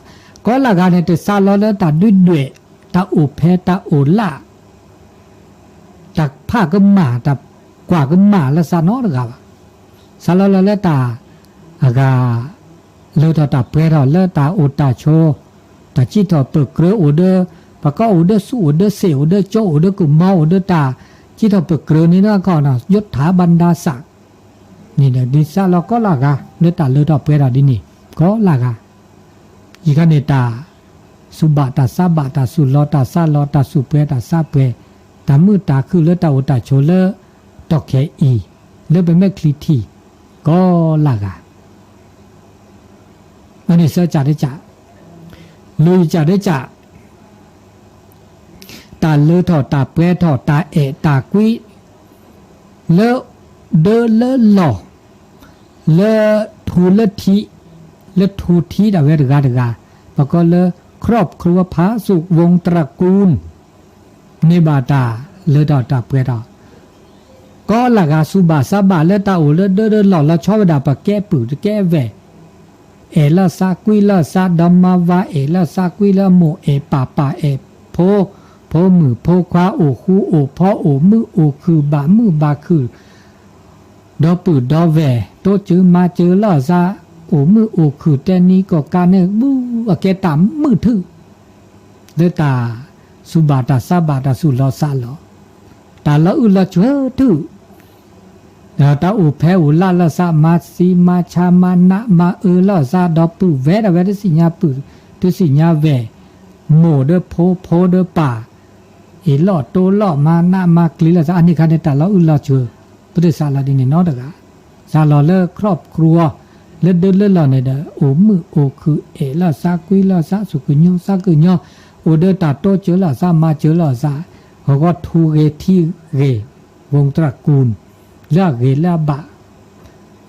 ကီလၢ်ဂၤန့ၣ် တသးလီၤလၢတၢ်ဒုးဒွဲၣ် တၢ်အိၣ်ဖဲ တၢ်အိၣ်လၢ တၢ်ဖးကမၣ် တၢ်ကွၢ်ကမၣ်လၢသးနီတဂၤဘၣ်. သးလီၤလၢတၢ်အဂၤ လၢထီၣ်တၢ်ပှဲၤထီၣ်လၢတၢ်အိၣ်တၢ်ဆိး, တၢ်စံးထီၣ်ပၢၢ်ကြၢးအိၣ်ဒီး, ပကိးအိၣ်ဒီးဆူၣ် အိၣ်ဒီးစ့ၣ် အိၣ်ဒီးကၠိ အိၣ်ဒီးကမီၤ အိၣ်ဒီးတၢ်စံးထီၣ်ပၢၢ်ကြၢးန့ၣ် ယိထၣ်ဘၣ်ဒါသး န့ၣ်ဒီး ဒ်သးလီၤကီလၢ်ဂၤလၢတၢ်လၢထီၣ်ပှဲၤထီၣ်ဒ်န့ၣ် ကီလၢ်ဂၤ, ယံာ်ခါန့ၣ် တၢ်သူၣ်ဘၣ်တၢ်သးဘၣ် တၢ်သူၣ်လီၤတၢ်သးလီၤ တၢ်သူၣ်ပှဲၤတၢ်သးပှဲၤ, တၢ်မုာ်တၢ်ခုၣ်လၢတၢ်အိၣ်တၢ်ဆိးလၢ တီၢ်ခဲအံၤ လၢပမဲာ်ချံထံၣ် ကီလၢ်ဂၤ အန့ၣ်သၢကစးတကစး, လွံၢ်ကစးတကစး, တၢ်လၢထီၣ်တၢ်ပှဲၤထီၣ် တၢ်အဲၣ်တၢ်ကွံ လၢဒၢလၢလီၢ် လၢထူလၢထံး လၢထူထံးဒၣ်ဝဲတဂၤတဂၤ ပကိးလၢ ครอบครัวผาสุกวงศ์ตระกูล န့ၢ်ဘၣ်တၢ်လၢထီၣ်တၢ်ပှဲၤထီၣ် ကီလၢ်ဂၤ သူၣ်ဘၣ်သးဘၣ်လၢတၢ်အိၣ်လၢဒၢလၢလီၢ် လီၤဆီဝဲဒၣ်ပကဲပုၢ်တကဲဝဲၢ်, အဲၣ်လၢသးကွံလၢသး ဒီမါဝၤအဲၣ်လၢသးကွံလၢမိၢ်အဲၣ်ပၢ်ပၢ်အဲၣ်ဖိ, ဖိမုၣ်ဖိခွါအိၣ်ဃူအိၣ်ဖိး အိၣ်မုာ်အိၣ်ခုၣ် ဘၣ်မုာ်ဘၣ်ခုၣ် ဒီပုၢ်ဒီဝဲၢ် တိစၢၤမၤစၢၤလၢသး အိၣ်မုာ်အိၣ်ခုၣ် တဲနံၤကီၢ်ကးန့ၣ် ဘူးအကဲတၢ်မုာ်ထုး လၢတၢ်စူၢ်ဘၣ်တၢ်ဆါဘၣ် တၢ်သူၣ်လီၤသးလီၤ, တၢ်လီၤအုၣ်လီၤဆိးထုး တၢ်အိၣ်ဖဲအိၣ်လၢ်လၢသး မၤသံမၤဆါ မၤနးမၤအၢလၢသး ဒီပုၢ်ဝဲၢ်ဒၣ်ဝဲ တသ့ၣ်ညါပုၢ် တသ့ၣ်ညါဝဲၢ်, မိၢ်ဒီးဖိ ဖိဒီးပၢ် အ့ၣ်လိာ်တိလိာ် မၤနးမၤကျံၤလၢသး အန့ၣ်ခါန့ၣ် တၢ်လီၤအုၣ်လီၤဆိး, ပတသးလီၤဒ်န့ၣ်နီတဂၤ, သးလီၤလၢ ครอบครัว လၢဒၢလၢလီၢ်န့ၣ်ဒီး အိၣ်မုာ်အိၣ်ခုၣ် အဲၣ်လၢသးကွံလၢသး သူၣ်ကညီၤသးကညီၤ, အိၣ်ဒီးတၢ်တိစၢၤလၢသး မၤစၢၤလၢသး, ဂီၤထူဂ့ၤထံဂ့ၤ ဝူတြၢ်ကူၣ် လၢအဂ့ၤလၢအဘၣ်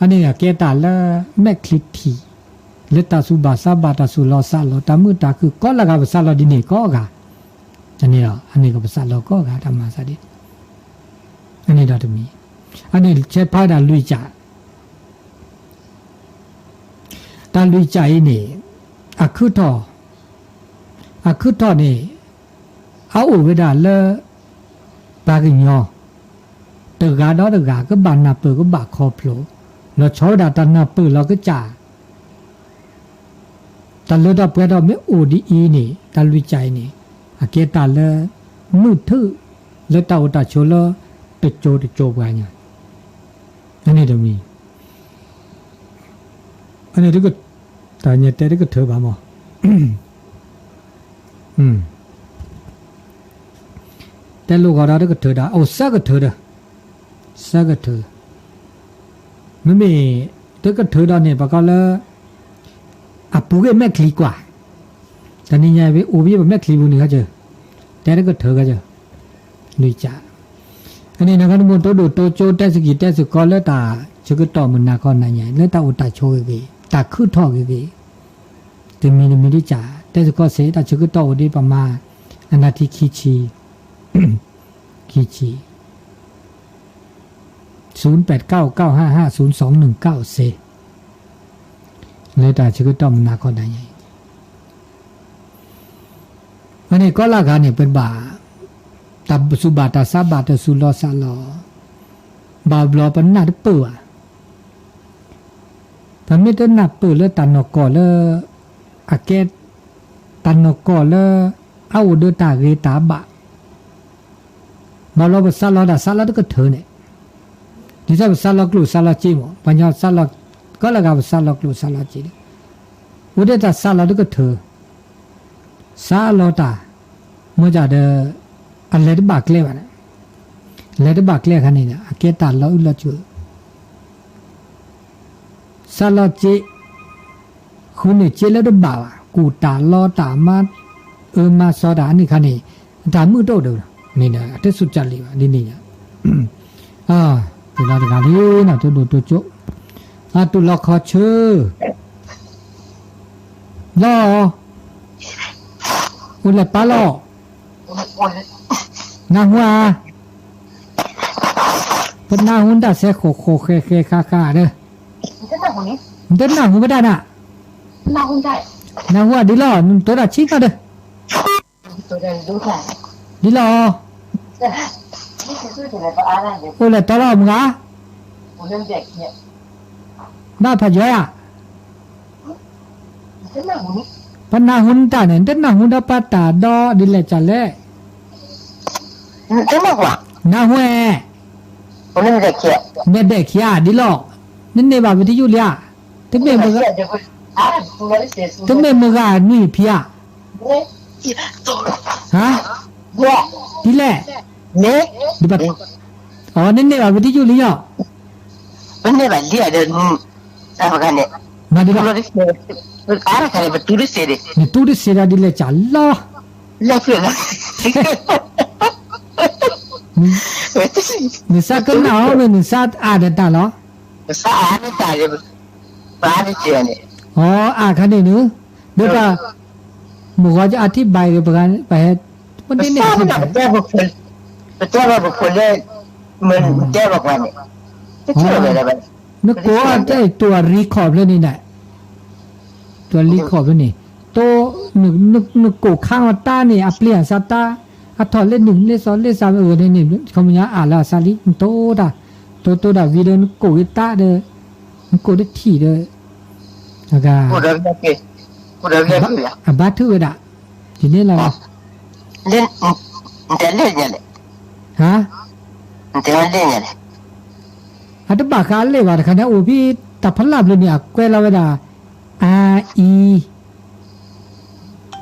အန့ၣ်ကဲတၢ်လၢမဲာ်ချံထံး လၢတၢ်စူၢ်ဘၣ်သးဘၣ် တၢ်သူၣ်လီၤသးလီၤ တၢ်မုာ်တၢ်ခုၣ် ကိးလၢဂၤပသးလီၤဒ်န့ၣ်ကိးဂၤ, အန့ၣ်ဒီး အန့ၣ်ကပသးလီၤကိးဂၤ တၢ်မၤသးဒ်န့ၣ်, အန့ၣ်ဒီးတမံၤ, အန့ၣ်ဆဲးဖးဒၣ်လွံၢ်ကၠး တၢ်လွံၢ်ကၠးအံၤန့ၣ် အခုၣ်ထီၣ်, အခုၣ်ထီၣ်န့ၣ် အအိၣ်ဝဲဒၣ်လၢ ပှၤကညီ တဂၤဒီးတဂၤ ကဘၣ်နၢ်ပၢၢ် ကဘၣ်ခီဖျိ လီၤဆီဝဲဒၣ်တၢ်နၢ်ပၢၢ်လီၤကစၢ် တၢ်လၢတၢ်ပှဲၤထီၣ်မ့ၢ်အိၣ်ဒ်အံၤန့ၣ် တၢ်လွံၢ်ကၠးအံၤန့ၣ် အကဲတၢ်လၢ မုာ်ထုး လၢတၢ်အိၣ်တၢ်ဆိးလၢ တကၠိတကၠိပှၤညါ, အန့ၣ်တမံၤ အန့ၣ်တက တၢ်ညါတဲတကထၢဘၣ်မး, တဲလိာ်ဂီၤဒီးတကထၢဒီး အိၣ်သၢကထၢဒီး, သၢကထၢ, မ့မ့ၢ် တကထၢဒီးန့ၣ် ပှၤကီလၢ အပူၤကွံာ်မဲာ်ချံကွၢ်, တနံၤညါဝဲအိၣ်ဘၣ်ပမဲာ်ချံပူၤန့ၣ်ခါစၢၤ, တဲတကထၢခါစၢၤ, လွံၢ်ကၠး, အန့ၣ်နကနမူ တိဒိၣ်တိကၠိ တဲစကံၢ်တဲစကီလၢတၢ်ဆၢကတီၢ်မုၢ်နၤခီနၤညါ လၢတၢ်အိၣ်တၢ်ဆိးဂ့ၤဂ့ၤ တၢ်ခုၣ်ထီၣ်ဂ့ၤဂ့ၤ တမံၤတမံၤတကၠး တဲစကီစ့ၢ် တၢ်ဆၢကတီၢ်အိၣ်ဒ်ပမၤ အနၢ်ထံခံဆံ, ခံဆံ, သုနပၢၢ်ကၠၢ်ကၠၢ် ဟၣ်ဟၣ် သုနသွင်နုၢ်ကၠၢ်စ့ၢ်, လၢတၢ်ဆၢကတီၢ်မုၢ်နၤခီနၤညါအံၤ အန့ၣ်ကိးလၢဂၤန့ၣ် ပဘၣ် တၢ်စူၢ်ဘၣ်တၢ်ဆါဘၣ် တၢ်သူၣ်လီၤသးလီၤ, ဘၣ်ဘျီပနၢ်တပၢၢ်ဘၣ်, ပမ့ၢ်တနၢ်ပၢၢ်လၢတၢ်နီၢ်ကီၢ်လၢ အကဲ တၢ်နီၢ်ကီၢ်လၢ အအိၣ်ဒီးတၢ်ဂ့ၤတၢ်ဘၣ် ဘၣ်ဘျီပသးလီၤတၢ်သးလီၤတကထၢန့ၣ်, ဒ်သိးပသးလီၤကျိၣ်သးလီၤစ့မး ပှၤညီသးလီၤ ကိးလၢဂၤပသးလီၤကျိၣ်သးလီၤစ့န့ၣ်, အိၣ်ဒီးတၢ်သးလီၤတကထၢ, သးလီၤတၢ် မ့ၢ်ဒၣ်ဒီး အလဲၤတဘၣ်ကျဲဘၣ်န့ၣ်, လဲၤတဘၣ်ကျဲအခါန့ၣ် အကဲတၢ်လီၤအုၣ်လီၤဆိး သးလီၤစ့, ဃုန့ၢ်စ့လၢတဘၣ်ဘၣ် ကူၣ်တၢ်လီတၢ်မၤ အၢမၤစီတၢ်အန့ၣ်ခါန့ၣ် တၢ်မုာ်တအိၣ်ဒီး န့ၣ်ဒီး အတစူၢ်ကၠၢ်လံဘၣ် ဒ်န့ၣ်ညါ, အၢ တုၤလီၤတဂၤလံနီၤ တိဒိၣ်တိကၠိ, အတုၤလီၤခီဆၢ လီၤ, အိၣ်လဲၤပာ်လီၤ, နၢ်ဟူဧါ, ပနၢ်ဟူတၢ်စဲဃိးဃိးဃဲဃဲဃါဃါဒီး, နတနၢ်ဟူဘၣ်တၢ်နၤ, နၢ်ဟူဧါဒ်လီၤ နတိၤတၢ်ဆံးနီၤဒီး, ဒ်လီၤ, အိၣ်လဲၤတီလီၤမုၢ်ဂၤ, ဘၣ်ဖးယွၤဧါ ပနၢ်ဟူနတၢ်န့ၣ် နတနၢ်ဟူဒီးပှၤတၢ်ဒီးဒ်လဲၣ်ကလဲၣ်, နၢ်ဟူဧါ, မဲာ်ဒဲးခံဧါ ဒ်လီၤ, နန့ၢ်ဘၣ်ဝံၤတယုၢ်လံဧါ, တမ့ၢ်မုၢ်ဂၤ, တမ့ၢ်မုၢ်ဂၤနွံဖံဧါ, ဟါ, ဒ်လဲၣ်, အီ နန့ၢ်ဘၣ်ဝံၤတယုၢ်လံညီ, မ့ၢ်ဒ်လီၤ, နတူၢ်တစ့းဒီးဒ်လဲၣ်ကလီၤ, နသးကနၣ်အီၤမ့ၢ်နသးအါဒီးတၢ်လီၤ, အီ အါခါန့ၣ်နုၤ, ဒီးတၢ်, မုၢ်ဂီၤကအထံၣ်ဘၣ်ဂ့ၤ ပှၤဟဲ, ပတဲဘၣ်ပဖိလၢ, တဲဘၣ်ပဖိလၢ, တဲဘၣ်ပှၤန့ၣ်, နကိးအီၤတဲတူၢ်အရံခီၣ်ဖျၢၣ်န့ၣ်ဒၣ်, တလံခီၣ်ဖဲန့ၣ်, တိ, နကိးခါအီၤတၢ်န့ၣ် အပျ့ၤအစၢ်တၢ်, အထီၣ်လ့ၣ်နုာ်လ့ၣ်စီလ့ၣ်စၢ်အၢန့ၣ်န့ၣ် ခီပညီအးလၢအစၢ်လံ နတိတၢ်, တိတိဒၣ်ဝံၤဒီးနကိးက့ၤတၢ်ဒီး, နကိးတထံၣ်ဒီး, အဂၤ, အဘါထုဝဲဒၣ်, ဒ်န့ၣ်လီၤလီၤ, ဟါ, အတဘၣ်ဃးလ့ၣ်ဘၣ်တခါန့ၣ် အိၣ်ဖဲတၢ်ဖီလာ်ဘျီန့ၣ် အကွဲးလီၤဝဲဒၣ် အအံၤ,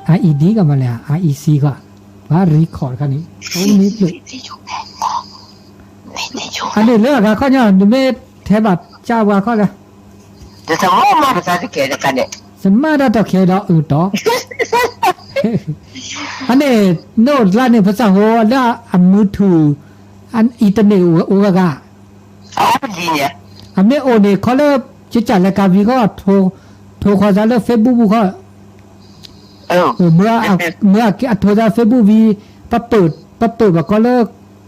အအံၤဒ်ကမၤလဲၣ်, အအံၤစံဃီ, ပှၤ record တခါန့ၣ်, အိၣ်မ့ၢ်ဖျၢၣ်, အန့ၣ်လၢအဂၤခီညီ နမ့ၢ်ထဲဘၣ်ကၢ်ပှၤခီဒီး, ယမၤတၢ်တီၢ်ခဲဒီးအုးတီ, အန့ၣ်, နအိၣ်တကျါန့ၣ် ပစၢ်ဟိလၢအမုၢ်ထူၣ်, အinternetအိၣ်ဂၤဂၤ အမ့ၢ်အိၣ်န့ၣ် ခီလၢ ကစၢ်လဲၤကၤဝံၤဃီ, ထိခွါစၢ်လၢ Facebook ပူၤဃီ, မ့ၢ်အထိသး Facebook ဝံၤ, ပပၢၢ်ဘၣ်ကီလၢ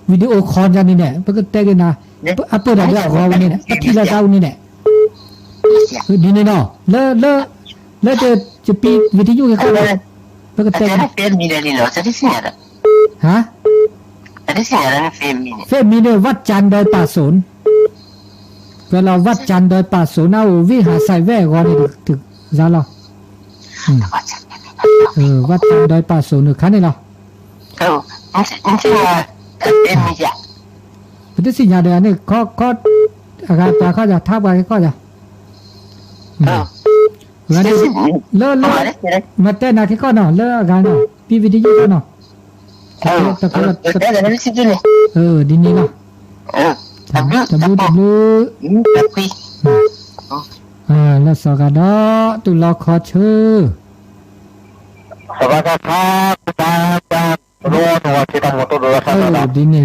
video call န့ၣ်န့ၣ် ပကတဲက့ၤနၤ, အပၢၢ်တၢ်လၢအဂီၤဝဲန့ၣ်န့ၣ် ပထံၣ်လီၤသးဝဲန့ၣ်န့ၣ်, ဒ်န့ၣ်နီၤ, လၢ, လၢ, လၢတပံ video က့ၤဃီလီၤ, ပကတဲက့ၤ, ဟါ ဖဲမံၤန့ၣ် ဝၣ်ကၠၣ်ဒွဲပာ်စိၣ်, ကွဲးလီၤဝၣ်ကၠၣ်ဒွဲပာ်စိၣ် နအိၣ်ဝ့ၢ်ဟးစဲးဝဲအဂီၢ်န့ၣ် တုၤစါလီၤ, ဝၣ်ကၠၣ်ဒွဲပာ်စိၣ်န့ၣ်ခါန့ၣ်လီၤ, ပတသ့ၣ်ညါဒီးန့ၣ် ခီ, ခီ, အဂၤပှၤခီယၤ ထါပှၤက့ၤခီယၤ လၢ, လၢ, မၤတဲနၤက့ၤခီနီၤ လၢအဂၤနီၤ ပံဝံၤတယုၢ်ခီနီၤ, တ, ဒ်န့ၣ်လီၤ, တဘျုးတဘျုး, လၢစီၤဂၤဒီး တူၢ်လီၤခီဆၢ ဒ်န့ၣ်ဂီၤညါ နဂီၤခံမၤစၢ်ဒ်လီၤ, မုၢ်ခိၣ်တကၠိလၢဒၣ်ဒၣ်ဒၣ်ဒီး သး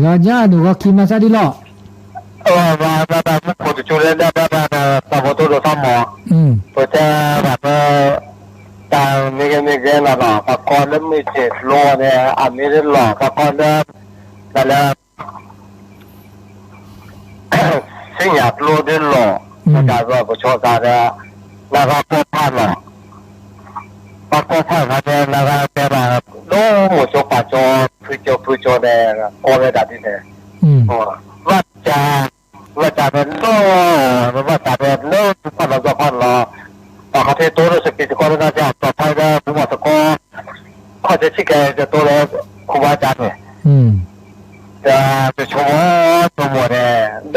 ဘိတိၢ်ဒိးသးမီၤ, ပတဲဘၣ်လၢ တၢ်မ့ၢ်ဂ့ၤမ့ၢ်ဂ့ၤလီၤနီၤ ပှၤကီလၢမုၢ်ဆ့ၣ်ကျိန့ၣ် အမ့ၢ်ဒ်လီၤ ပှၤကီလၢ တၢ်လၢ သ့ၣ်ညါကျိဒ်လီၤ, ပတၢ်ဂီၤပဆိသးဒီး နဂၤပိာ်ဖးနီၤ, ပှၤပိာ်ဖးခါန့ၣ် နဂၤတဲဘၣ် ဒိၣ်မိၢ်ကၠိပၢ်ကၠိ ဖုကၠိဖုကၠိန့ၣ် ကီဝဲဒၣ်ဒ်န့ၣ်, ဘၣ်စၢ်, ဘၣ်စၢ်န့ၣ်လီၤ, ဘၣ်စၢ်န့ၣ်လီၤ ပဖးလီၤကီၢ်ဖးလီၤ, ပှၤခီၣ်ထံးတိဒီးစပံးသကိးလၢနၤ ပှၤဖးဒီး ပမီၤသကိး ခီၣ်စဲဆံၣ်ကဲ ယတိလၢခိၣ်ဘါကၠၣ်န့ၣ်, ဒီးယဆိကမိၣ်ဆိကမိၣ်န့ၣ် လၢ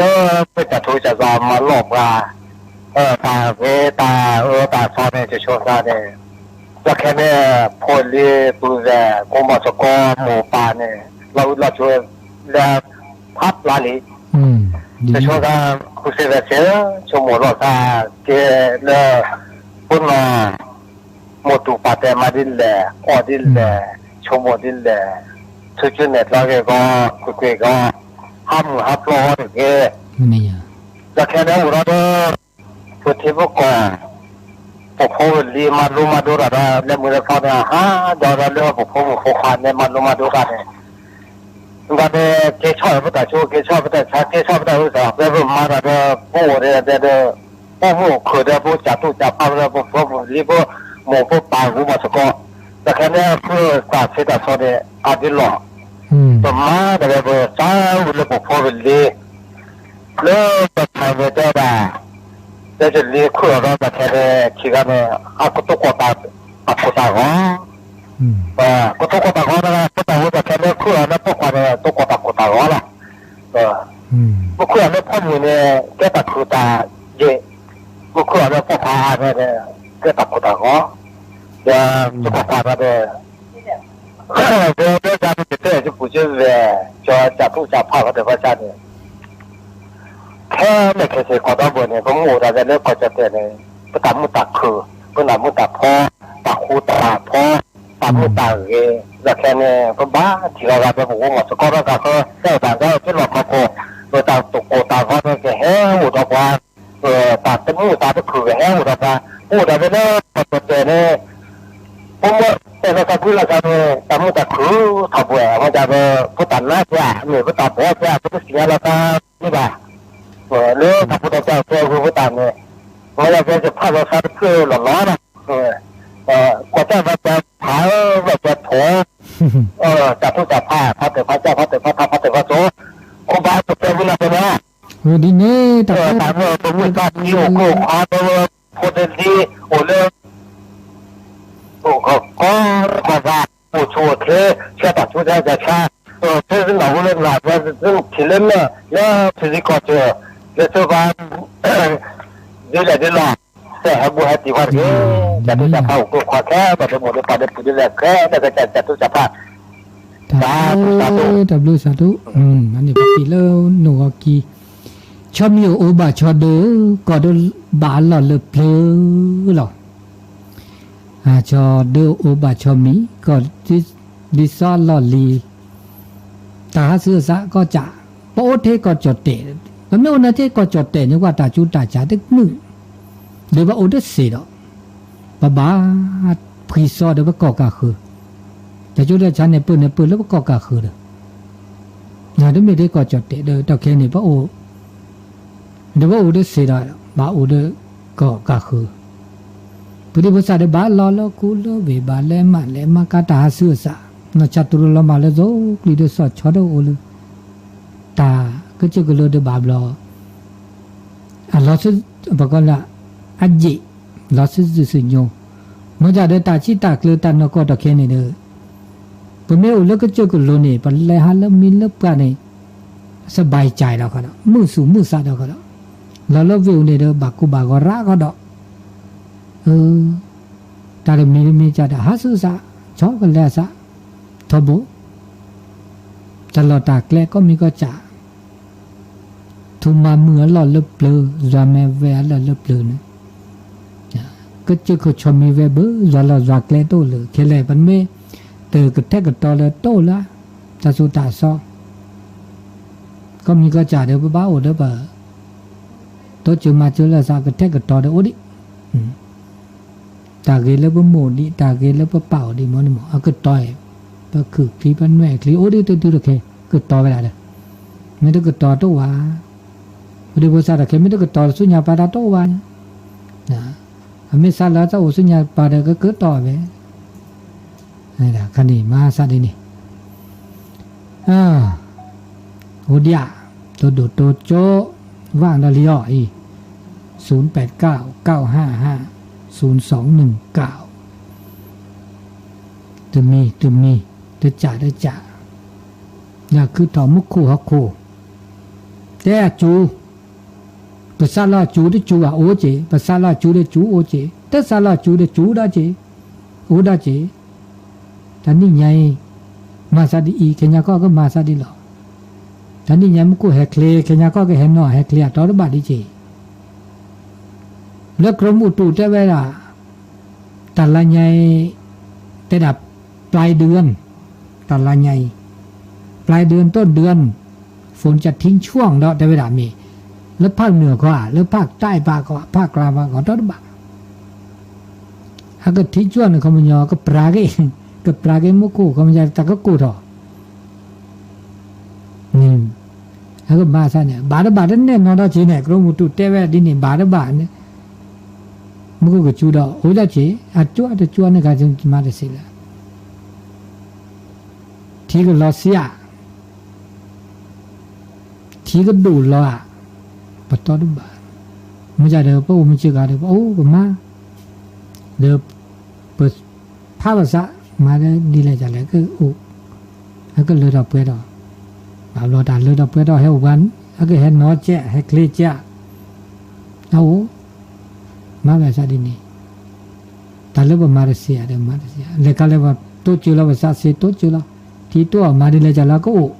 ပတၢ်ထူးတၢ်တီၤမၤလိာ်ပှၤ, တၢ်ဂ့ၤတၢ်အၢတၢ်သီန့ၣ် ယဆိကမိၣ်န့ၣ်, ဒီးခဲန့ၣ် ဖိလံၤပုၢ်ဝဲၢ် ပမီၤသကိးမိၢ်ပၢ်န့ၣ် လီၤဝံၤလီၤဆိးလၢ ဖးပျၢ်လံ, ယဆိကမိၣ်သး ဃုစ့ဝဲစ့ ဆိကမိၣ်လီၤသးက့ၤလၢ ပနီၢ် မိၢ်တူၢ်ပၢ်တဲမၤဒ်လဲၣ် အီၣ်ဒ်လဲၣ် ဆိကမိၣ်ဒ်လဲၣ်, ဆူကၠူနဲၣ်ကျီဂ့ၢ်ဂီၢ် ကွ့ၢ်ကွ့ၢ်ဂီၢ် ဟးမုာ်ဟးဖျိးဂီၢ်တဂ့ၤ, ဒီးခဲန့ၣ်အိၣ်ဒီး ပထံပကီၢ် ပဖိပလံၤမၤလိမၤဒိးတၢ်ဒီး လၢမုၢ်လၢဖီန့ၣ် ဟးဒီးလၢပဖိမုၣ်ဖိခွါန့ၣ် မၤလိမၤဒိးတၢ်န့ၣ် ဒီးန့ၣ် ကဲဆီၣ်ပတၢ်ဆိ ကဲဆီၣ်ပတၢ်ဆါ ကဲဆီၣ်ပတၢ်အုၣ်သး ဖဲပမၤတၢ်ဒီး ပအိၣ်ဒီး ပအိၣ်မူအိၣ်ခုၣ်ဒီး ပကၢ်တူၢ်ကၢ်ဖးဒီး ပဖိပလံၤ ပမိၢ်ပပၢ် ပမီၤသကိး ဒီးခဲန့ၣ် ပတၢ်ဆ့တၢ်ဆိန့ၣ် အဒ်လီၤ ပမၤတၢ်ဒီး ပစၢ်ဝံၤလၢပဖိပလံၤ လၢပဖးန့ၣ်တဲဒၣ် လၢယလံၤခုၣ်အီၤဒီး ပခဲန့ၣ် ခံဂၤန့ၣ် အကတိၤကိးတၢ် တၢ်ကိၢ်တၢ်ဂီၤ, ကတိၤကိးတၢ်ဂီၤဒီး ပတၢ်ဝဲပခဲလၢခုၣ်အီၤလၢပိာ်ခွါန့ၣ် တိၤကိးတၢ်ကိၢ်တၢ်ဂီၤလီၤ. ပခုၣ်အီၤလၢဖိမုၣ်န့ၣ် ကဲတၢ်ခုၣ်တၢ်ယ့ၢ်, ပခုၣ်အီၤလၢပိာ်ခွါန့ၣ် ကဲတၢ်ကိၢ်တၢ်ဂီၤ, ဒီးယကိးပှၤဒီး ဒီးဒ်ယတဲယပူၤကဝဲၢ် ကၠီကၠၣ်တူၢ်ကၠၣ်ဖးဝဲဒီးဘၣ်ဆၣ်န့ၣ် ခဲလၢာ်ခဲဆ့ကီၢ်ဒီဘ့ၣ်န့ၣ် ပမ့ၢ်အိၣ်ဒၣ်လဲာ်လၢကီၢ်ကၠီၣ်တဲာ်န့ၣ် ပတၢ်မုာ်တၢ်ခုၣ် ပနၢ်မုာ်တၢ်ဖှီၣ် တၢ်ဃူတၢ်ဖိး တၢ်မုာ်တၢ်ဂ့ၤ ဒီးခဲန့ၣ် ပဘၣ်ထံၣ်လိာ်သးဒီးပဂီၢ်မီၤသကိးဒီး တၢ်ဃၢတၢ်ဂီၤသ့လီၤခီၣ်ခိၣ် ပတၢ်ကိၢ်တၢ်ဂီၤန့ၣ် ကဟဲအိၣ်ဒီးပှၤ တၢ်တမုာ်တၢ်တခုၣ်ကဟဲအိၣ်ဒီးပှၤ ပအိၣ်ဒၣ်ဝဲလၢကီၢ်ကၠီၣ်တဲာ်န့ၣ် ပမ့ၢ်တဲလီၤသးကွံလီၤသးန့ၣ် တၢ်မုာ်တၢ်ခုၣ်ထီၣ်ပှဲၤ အဝဲဒၣ်ဒီး ပတၢ်နါပှၤ မ့ၢ်ပတၢ်ဘှီပှၤ ပတသ့ၣ်ညါလီၤသးန့ၣ်ဘၣ် လၢတၢ်ဖိတၢ်လံၤအဂ့ၢ်ပတၢ်န့ၣ် အဝဲဒၣ်ကဖးလီၤသးတဖျၢၣ်လီၤလီၤလီၤ ကွၢ်တၢ်ဘၣ်ကဖး ဘၣ်ကဖိ တၢ်ထူၣ်တၢ်ဖး ဖးတၢ်ဖးကၢ် ဖးတၢ်ဖးထး ဖးတၢ်ဖးစိ ခိၣ်ဘါတပၢၢ်ဝံၤလီၤတဲမး, ဒ်န့ၣ်တၢ်မ့ၢ်ပမုၢ်သးတံၢ်အိၣ်ခိၣ်ခီ ဖိတဒ့အိၣ်လၢ ကီကီသး အိၣ်ဆူၣ်အိၣ်ချ့ ဆှၢတၢ်ဆူးတၢ်ဆါ ဆှၢနၢ်ဟူလၢနၢ် ဆှၢလၢမဲာ် လၢဖံးသံကီၢ်စၢၢ် လၢဆၢဘါ ဒ်လဲၣ်ဒ်လဲၣ် တၢ်ဟဲဘူးဟဲတံၢ်ဃီတက့ၢ် တၢ်ထူၣ်တၢ်ဖးအိၣ်ခိၣ်ခီခဲ ပှၤဒိၣ်မိၢ်ဒိၣ်ပၢ်ဒိၣ်ပှၤဒိၣ်လဲၣ်ခဲ တၢ်ကစၢ်တၢ်ထူၣ်တၢ်ဖး တၢ်ဘျုး တၢ်ဘျုး စၤဒိၣ် အန့ၣ်ပက့ၤလၢနိၣ်ဂီၤကံ ဆီမံၤအိၣ်အိၣ်ဘၣ်ဆီဒၢ ကီၢ်ဒၢဘၣ်အလီၢ်လၢပျၢၤလီၤ. ဆီဒၢအိၣ်ဘၣ်ဆီမံၤ ကီၢ်ဒၢဒ်စီလီၢ်လံၤ တၢ်ဟးဆူအစးကီၢ်စး ပအိၣ်ထဲကီၢ်ကၠီၣ်တဲာ် ပမ့ၢ်အိၣ်န့ၣ်ထဲကီၢ်ကၠီၣ်တဲာ်န့ၣ် ကွၢ်တၢ်ကၠူတၢ်စၢ်တကနုာ် ဒီးပအိၣ်တသ့ဒီး ပဘၣ်ဖှံစီဒီးပကီၢ်ကၢ်ဃၢၤ တၢ်ကၠူတၢ်စၢ်န့ၣ်ပၢၢ်န့ၣ်ပၢၢ်လၢပကီၢ်ကၢ်ဃၢၤဒီး တမ့ၢ်ထဲကီၢ်ကၠီၣ်တဲာ်ဒီး တၢ်ခဲအံၤန့ၣ် ပအိၣ် ဒီးပအိၣ်တသ့ဒီး ဘၣ်အိၣ်ဒီးကီၢ်ကၢ်ဃၢၤ ပဒံဖိသၣ်ဒီးဘၣ်လီၤလၢကူလၢဝ့ၢ် ဘၣ်လဲၤမးလဲၤမၤကၤတၢ်ဟးဆူအစး နီၢ်ဆါတူၢ်လိာ်လီၤမၢ်လၢသိကျံၤဒီးစီၤဆီဒီးအိၣ်လၢ တၢ်ကစၢၢ်ကလိဒီးဘၣ်ဘျီ အလီၤ ပကီလၢ အယံာ် လီၤဆံးစုစံညိ မ့ၢ်တၢ်ဒီးတၢ်ဆံးတၢ်ကျၢၤတၢ်နီၢ်ကီၢ်တၢ်ခဲအံၤန့ၣ်ဒီး ပမ့ၢ်အိၣ်လၢကစၢၢ်ကလိန့ၣ် ပလဲၤဟးလၢမံၤလၢပှၢ်န့ၣ် စဘၣ်ကၢ်ဒီးဃီဒီး မုာ်သူၣ်မုာ်သးဒီးဃီဒီး လီၤလၢဝ့ၢ်အိၣ်န့ၣ်ဒီး ဘၣ်ကိၢ်ဘၣ်ဂီၤရးဃီဒီး တၢ်တမံၤတမံၤကၢ်ဒီး ဟးဆူအစး ဆီကလဲၤအစး ထီဘိ တၢ်လီၢ်တၢ်ကျဲ ကီၢ်မံၤကီၢ်စး ထူမၤမုာ်အလီၢ်လၢပျၢၤ ယွၤမ့ၢ်ဝဲအလီၢ်လၢပျၢၤန့ၣ် ကစၢၢ်ခိၣ်ဆီမံၤဝဲဘၢ ယွၤလီၤယွၤကျဲတအိၣ်လၢၤ ခဲလၢာ် ပမ့ၢ်တကထဲကတီၤလၢတအိၣ်လၢ တၢ်ဆူးတၢ်ဆါ ကီၢ်မံၤကီၢ်စးဒီး ပဘၣ်အိၣ်ဒီးပ တိစၢၤမၤစၢၤလၢအစး ကထဲကတီၤဒီးအိၣ်ဒံး တၢ်ဂ့ၤလၢပမိၢ်ဒံး တၢ်ဂ့ၤလၢပပၢ်အိၣ်ဒံးမ့ၢ်န့ၣ်မ့ၢ် အကတီၤ ပခုၣ်ချံ ပနွဲၣ်ချံ အိၣ်ဒံးတဒုတခဲ ကတီၤဝဲဒၣ်ဒီး မ့ၢ်တကတီၤတအိၣ်ဘၣ် ပဒံဖိသၣ်တၢ်ခဲ မ့ၢ်တကတီၤဆူညါပၢ်တၢ်တအိၣ်ဘၣ် အမ့ၢ်စးလၢတၢ်အိၣ်ဆူညါပၢ်ဒီးကကတီၤဝဲ ခါန့ၣ် မၤစးဒ်န့ၣ် အိၣ်ဒံးဧါ တိဒိၣ်တိကၠိ ဝၣ်ဒီးလံအီၤအံၤ ศูนย์แปดเก้า เก้าห้าห้า ศูนย์สองหนึ่งเก้า တမံၤတမံၤ တစးတစး ယၤခုထီၣ်မူခိၣ်ဟီၣ်ခိၣ် တဲအစူ ပစးလီၤအစူတစူဘၣ်အိၣ်က့ၤ ပစးလီၤအစူဒီးစူအိၣ်က့ၤ တစးလီၤအစူဒီးစူဒီးက့ၤ အိၣ်ဒီးက့ၤ တနံၣ်ညါအံၤ မၤစးဒ်အံၤ ခဲညါခီကမၤစးဒ်လီၤ. တနံၣ်ညါမူခိၣ်ဟဲချ့ ခဲညါခီကဟဲနီၤ ဟဲချ့အတီတဘၣ်ဒ်က့ၤ လၢကရၢမုၢ်တူၢ်တဲဝဲဒၣ် တၢ်လါညါအံၤ တဲဒၣ် ปลายเดือน တၢ်လါညါအံၤ ปลายเดือน ต้นเดือน ฝนจะทิ้งช่วง ဒီးတဲဝဲဒၣ်မ့ၢ် လၢဖၣ်နုာ်ခီ လၢဖၣ်တၢ်အံၤပာ်ခီ ဖၣ်ကျါပာ်ခီတီတဘၣ် အကထံၣ်ကွၢ်န့ၣ် ခီပညီ ကပြးက့ၤ ကပြးက့ၤမူခိၣ် ခီပညီ တၢ်ကကိၢ်ထီၣ် အကမၤစးန့ၣ် ဘၣ်တဘၣ်တနဲၣ်နီၤဒီးက့ၤန့ၣ် ကရၢမုၢ်တူၢ်တဲဝဲဒ်န့ၣ် ဘၣ်တဘၣ်န့ၣ် မူခိၣ်ကစူဒီး အိၣ်ဒၣ်က့ၤ အကၠွတကၠွန့ၣ် ကမၤတစ့လၢ ထံကလီၤဆံးဧါ ထံကဒိၣ်လီၤဧါ ပတီတဘၣ် မ့ၢ်ဒ်ဒီး ပအိၣ်မုာ်စ့ၢ်ကီးဒီး ပအိၣ်ပမၤ ဒီး ပဖးဘၣ်ဆၣ် မၤဒ်လဲၣ်ဒ်လဲၣ် ကအိၣ် အကလၢထီၣ်ပှဲၤထီၣ် ဘၣ်ဘျီတၢ်လၢထီၣ်ပှဲၤထီၣ် ဟဲအိၣ်ပှၤ အကဟဲနီၤကဲး ဟဲချ့ကဲး အအိၣ် မၤဘၣ်ဆၣ်ဒ်န့ၣ် တၢ်လၢပမၤတစ့ဧါဒီးမၤတစ့ဧါ လဲၤခါလၢပတိစၢၤလီၤ ပစးစ့တိစၢၤလီၤ ထံတိအီၤမၤဒ်လဲၣ်ကလီကအိၣ်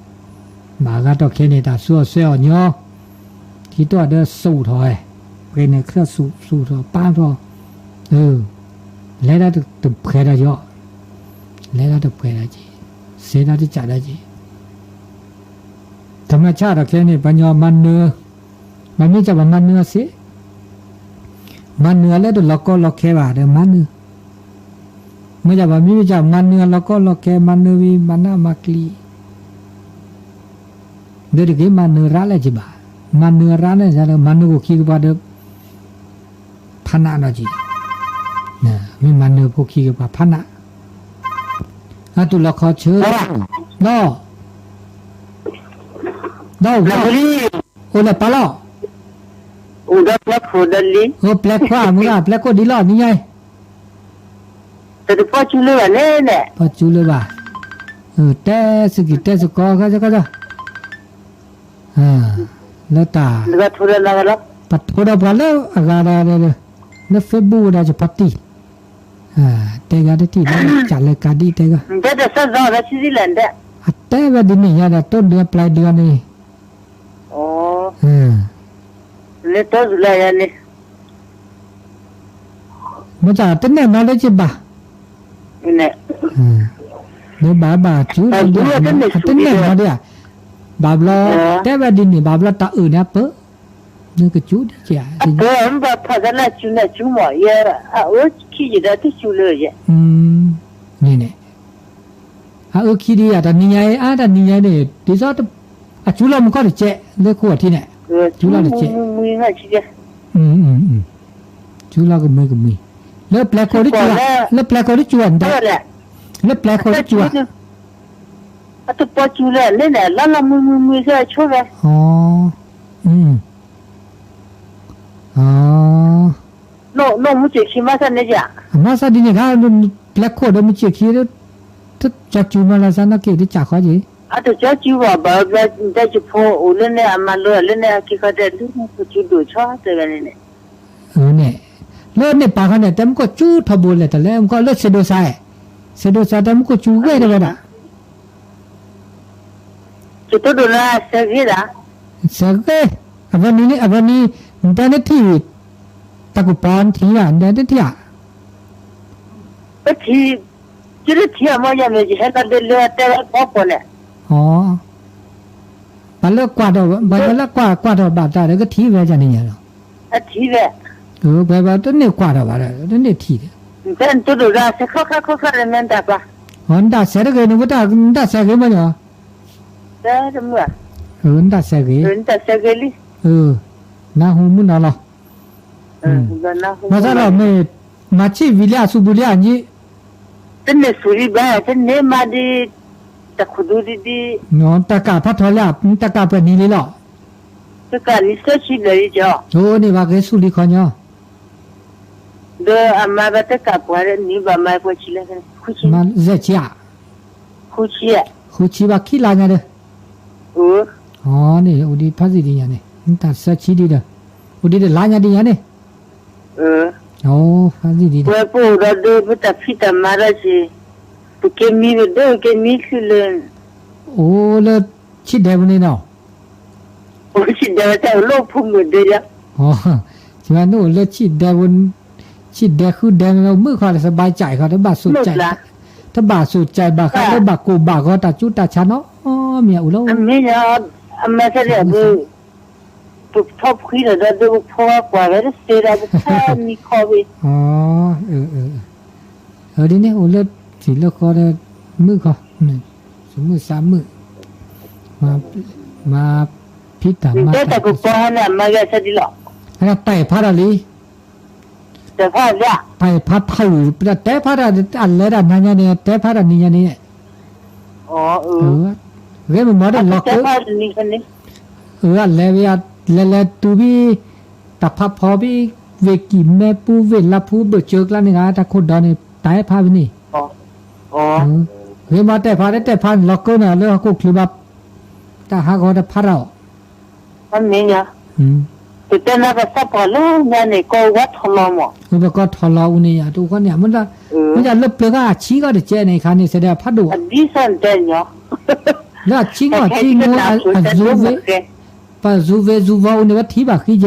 ဘၣ်ဂၤတီၢ်ခဲန့ၣ် တၢ်ဆူးအီၣ်ဆှဲအီၣ်ညီ ထံတိအီၤဒီးစူးထီၣ်ဝဲ ပှဲၤန့ၣ်ချၢၣ်စူးထီၣ်ပာ်ထီၣ် လဲၤဒၣ်တပှဲၤဒီးယီၤ လဲၤဒၣ်တပှဲၤဒီးက့ၤ စဲဒၣ်တစးဒီးက့ၤ တမၤဆၣ်ဒီးခဲန့ၣ် ပှၤညီမၤနၢၤ မၤမ့ၢ်စၢ်ပှၤမၤနၢၤအစ့ မၤနၢၤအလၢတလီၤကီလီၤခဲဘၣ်ဒီးမၤနၢၤ မ့ၢ်ဒ်ပှၤမ့ၢ်စၢ်မၤနၢၤအလီၤကီလီၤခဲ မၤနၢၤဝံၤ မၤနးမၤကျံၤ ဒီးတက့ၢ်မၤနၢၤရးလဲၣ်က့ၤဘၣ် မၤနၢၤရးန့ၣ် မၤနၢၤကအိၣ်ခံကပၤဒီး ဖးနးဒီးက့ၤ မ့ၢ်မၤနၢၤဖိခံကပၤဖးနး, အတူၢ်လီၤခီဆၢ, ဒီး, ဒီး, အိၣ်လၢပၢ်လီၤ, အိၣ်ပျဲၢ်ခိၣ်ဒ်လံ, အိၣ်ပျဲၢ်ခိၣ်မုၢ်ဂၤ ပျဲၢ်ခိၣ်ဒ်လီၤ နံၤညါအံၤ တပီၢ်ကၠူလၢၤဘၣ်န့ၣ်, ပီၢ်ကၠူလၢၤဘၣ်, တဲစကံးတဲစကီ လၢတၢ်, ပှၤထိဒီးပှၤလၢအဂၤဒီး, လၢ Facebook ဝဲဒၣ်ယဖီတံၢ်, တဲဂၤတထံၣ်လၢကးလၢကးဒ်တဲဂၤ, အတဲဝဲဒ်န့ၣ်ယၤဒီး တိၢ်ဒုးပျဲၢ်ဒုးန့ၣ် လၢတၢ်လၢယၤန့ၣ်, မ့ၢ်တၢ်တနဲၣ်နီတစဲးဘၣ်, လၢဘၣ်ဘၣ်ကၠူ, အတနဲၣ်နီဒၣ်ဧါ, ဘၣ်ဘျီ, တဲဝဲဒ်န့ၣ် ဘၣ်ဘျီတၢ်အုၣ်န့ၣ်အပၢၢ်, နကၠူဒ်ကဲ, အပၢၢ်ဘၣ်ဖးသလၢကၠူန့ၣ်ကၠူမး ယဲ, အအၢခံယဒီးတကၠူလၢၤယဲ, န့ၣ်န့ၣ် အအၢခံဒ်ယၤ တၢ်နံၤညါအံၤ အါ တၢ်နံၤညါန့ၣ် ဒ်သိး အကၠူလီၤမုၢ်ခီၣ်တကဲး လၢခိၣ်အထံန့ၣ်, ကၠူလီၤတကဲး, ကၠူလီၤကမှံကမှံ, လၢပျဲၢ်ခိၣ်တကၠူဧါ, လၢပျဲၢ်ခိၣ်တကၠူဧါ, လၢပျဲၢ်ခိၣ်တကၠူဧါ, အတပီၢ်ကၠူလၢၤန့ၣ်န့ၣ် လၢလၢမုၢ်မုၢ်မုၢ်ဆၢဆိဝဲ, နီၢ်မူစ့ၢ်ခံမၤသးန့ၣ်ဧါ, အမၤသးဒ်န့ၣ်ခါ, ပျဲၢ်ခိၣ်ဒီးမူစ့ၢ်ခံ, တကၠီကၠူမၤလီၤသးနီၢ်က့ၤတကးဃီက့ၤ, အတကၠီကၠူဘၣ် ဘၣ်ဘျီ ဒၢယဖိအိၣ်လၢန့ၣ် အမၤလိလၢန့ၣ်အက့ၤဃီတဲဒ်မူခိၣ်ကၠူဒိၣ်ဆီတဲဝဲန့ၣ်န့ၣ်, န့ၣ်, လၢန့ၣ်ပာ်ဃီန့ၣ် တဲမူခိၣ်ကၠူထီဘိလဲၣ် တၢ်လဲၣ်မူခိၣ်လၢစ့ဒိးစါ, စ့ဒိးစါတဲမူခိၣ်ကၠူဂ့ၤတဲဝဲဒၣ် ယတိၢ်ဒိၣ်လၢအစဲဂ့ၤဒၣ်, စဲဂ့ၤ, အဝဲန့ၣ်, အဝဲန့ၣ်, နတဲနထံၣ်, တၢ်ကပီၤနထံၣ်ဧါ, နတဲနထံၣ်ဧါ, ပထံၣ်, ယတထံၣ်အမ့ၢ်ယမ့ၢ်ယဟဲလီၤဒ်လၢတဲလၢဖီပီၤန့ၣ်, ပှၤလၢကွၢ်ဒီး, ပှၤလၢကွၢ်ကွၢ်ထီၣ်ဘၣ်တၢ်ဒီးကထံၣ်ဝဲဒၣ်န့ၣ်ညါလီၤ, အထံၣ်ဝဲ, ပှၤတန့ၢ်ကွၢ်ထီၣ်ဘၣ်ဒီး တန့ၢ်ထံၣ်ဒီး, နတဲနတိၢ်ဒိၣ်လၢအစဲခီခါခီခါဒီးမ့ၢ်နတၢ်ပာ်, နတၢ်စဲတဂ့ၤန့ၣ် နတၢ်စဲဂ့ၤမ့ၢ်, နတၢ်စဲဂ့ၤ, နဟူမုၢ်နီၤလီၤ, ဘၣ်ဆၣ်ဒီးမ့ၢ်, မၤဆံၣ်ဝံၤလၢအစူးပူၤလံဧါ, တန့ၢ်စူးလံဘၣ် တန့ၢ်မၤဒ်, တၢ်ခိၣ်ဒူဒ်ဒ်, တၢ်ကၢ်ဖးထီလံဧါ, တၢ်ကၢ်ပှဲၤနံၤလံလီၤ, တကၢ်နံၤသၢဆံဘျဲၣ်လံကီ, န့ၣ်ဘၣ်ဂ့ၤဆူၣ်လံခီညီ, ဒီးအမၤဘၣ်တကၢ်ပှဲၤနံၤဘၣ်မၤပှဲၤဆံးလဲၣ်, မၤယဲၢ်ဆံဧါ, ဃုဆံဘၣ်ခံလါညါဒီး, န့ၣ် အိၣ်ဒံးဖးသံၣ်ဒ်ညါန့ၣ် တၢ်သၢဆံဒ်ဒီး, အိၣ်ဒံးဒီးလါညါဒ်ညါန့ၣ်, ဖးသံၣ်ဒ်ဒီး, ပှၤပအိၣ်ဒီးဒုး ပတၢ်ဖံးတၢ်မၤဒီးက့ၤ, ပက့ၤမံပဒၢ က့ၤမံချုးလၢ, အိၣ်လၢဆံၣ်ဒဲပူၤန့ၣ်နီၤ, အိၣ်လၢဆံၣ်ဒဲဝဲတၢ်အိၣ်လၢဖိမုၣ်ဒၢယါ, နအိၣ်လၢဆံၣ်ဒဲပူၤ, ဆံၣ်ဒဲဃုဒဲမ့ၢ်မုၣ်ခီလၢ စဘါကၠဲးခီ တဘၣ်ဆိၣ်ကၠဲး, တဘၣ်ဆိၣ်ကၠဲးဘၣ်ဃးလၢဘၣ်ကိၢ်ဘၣ်ဂီၤတၢ်ကၠူတၢ်ဆါနီၤ, မ့ၢ်အအိၣ်လီၤ, အမ့ၢ်ညါ, အမၤသ့ဒီး ပဖီဖှံဒီးဒီး ပဖိပှၢ်ဝဲတသ့ဒီး ပဖးမံခီဝံၤ, ဒ်န့ၣ် အိၣ်လၢထံးလၢဃီဒီး မုၣ်ခီ, သမုၣ်သးမုၣ်, မၤဖံးတၢ်မၤတၢ်, တဲဖးဒ်လီၤ, ပဖး, ပတဲဖးတၢ် အလဲၤတၢ်နၤညါန့ၣ် တဲဖးတၢ်နံၤညါန့ၣ်, ဂ့ၤမမီၤဒီးလီၤကၢ, လဲၤဝဲ, လဲၤလဲၤတုၤဘံ, တၢ်ဖးဖီဘံ, ဝ့ၢ်ကံၢ်မဲပူၤ ဝ့ၢ်လါဖူဘၢၣ်စၢၤကျါန့ၣ်ဂ့ၤ တၢ်ခိၣ်ဒီးန့ၣ် တၢ်ဟဲဖးဝဲန့ၣ်, ဂ့ၤမီၤတဲဖး တဲဖးန့ၣ် လီၤကၢနၤလၢဟီၣ်ခိၣ်ချၢဘၣ်, တၢ်ဟးဂီၤတဖးတၢ်အီၤ, ပတဲနၤပသးပှၢ်လၢညါန့ၣ် ကီဝါထီၣ်လီၤမး, ပကီထီၣ်လီၤအူန့ၣ်ယါ တအိၣ်ဃီန့ၣ် မ့ၢ်ဒၣ်လၢပျၢၤဂၤအဆံးဂီၢ်တကဲန့ၣ် ခါန့ၣ် စဲဒၣ်ဖးဒိၣ်, လၢအဆံးဂီၢ်ဆံးမိၢ်အ, ပှၤစူၤဝဲစူၤဝီအူန့ၣ် ပှၤထံၣ်ဘၣ်ဃံကဲ,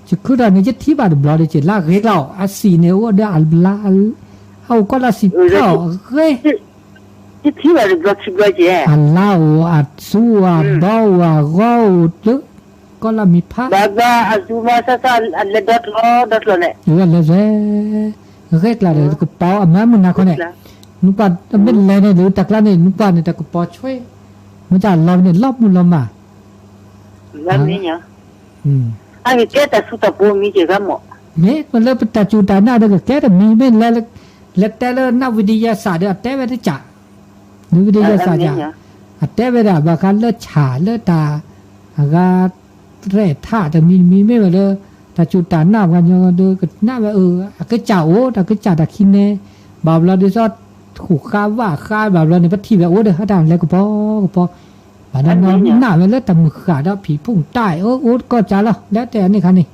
ယခုထီၣ်န့ၣ် ယထံၣ်ဘၣ်တဘျီဒီး က့ၤလၢအဂ့ၤကျါအီၤ အစံၣ်န့ၣ် အိၣ်ဒီးအဘျါ, အအိၣ်ကီၢ်လၢစံၣ်ဖျၢၣ်အီၤဂ့ၤ, အလါအိၣ် အသူအိၣ် အဘီအိၣ် အဂီၤအိၣ်တၢ်, ကီၢ်လၢမံၤဖး, အလဲၤ, လဲၤ, ဂဲၤကျါဒီး ကပီၤအမၤမုၢ်နၤခီန့ၣ်, နကွၢ်တမ့ၢ်လဲၤန့ၣ် တၢ်ကျါန့ၣ် နကွၢ်န့ၣ် တၢ်ကပီၤဆွဲ, မ့ၢ်တၢ်လီၤန့ၣ် လီၤမုၢ်လီၤမၢ်, အကကဲတၢ်သူတၢ်ပိၤမံၤက့ၤဂၤမး မ့ၢ်လၢပတၢ်စူၢ်တၢ်နာ်ဒီးကကဲတမံၤ မ့ၢ်လဲၤတဲလၢနဝံဒံယဲစးဒီး အတဲဝဲတကး, နဝံဒံယဲစးကး, အတဲဝဲဒၣ်ဘၣ်ဃးလၢဆၣ်လၢတၢ် အဂၤရဲၣ်ထးတမံၤတမံၤ မ့ၢ်ဝဲလၢ တၢ်စူၢ်တၢ်နာ်ပှၤညီဒီး ကနၣ်ဝဲအၢ အကစၢ်အိၣ် တၢ်ကစၢ်တၢ်ခံန့ၣ် ဘၣ်ဘျီဒ်သိး ဃူးဃါဝၣ်ဃါဘၣ်ဘျီန့ၣ် ပထံၣ်ဝဲအိၣ်ဒီး ဟဲတၢ်လဲၤကပီၤကပီၤ, ဘၣ်ဒီးနၢ်ဝဲလၢတၢ်မုၢ်ဃၢ်ဒီးဖံးဖုၣ်တၢ်အိၣ်အိၣ်ကီၢ်ကၢ်လီၤ လၢတဲအန့ၣ်ခါန့ၣ်,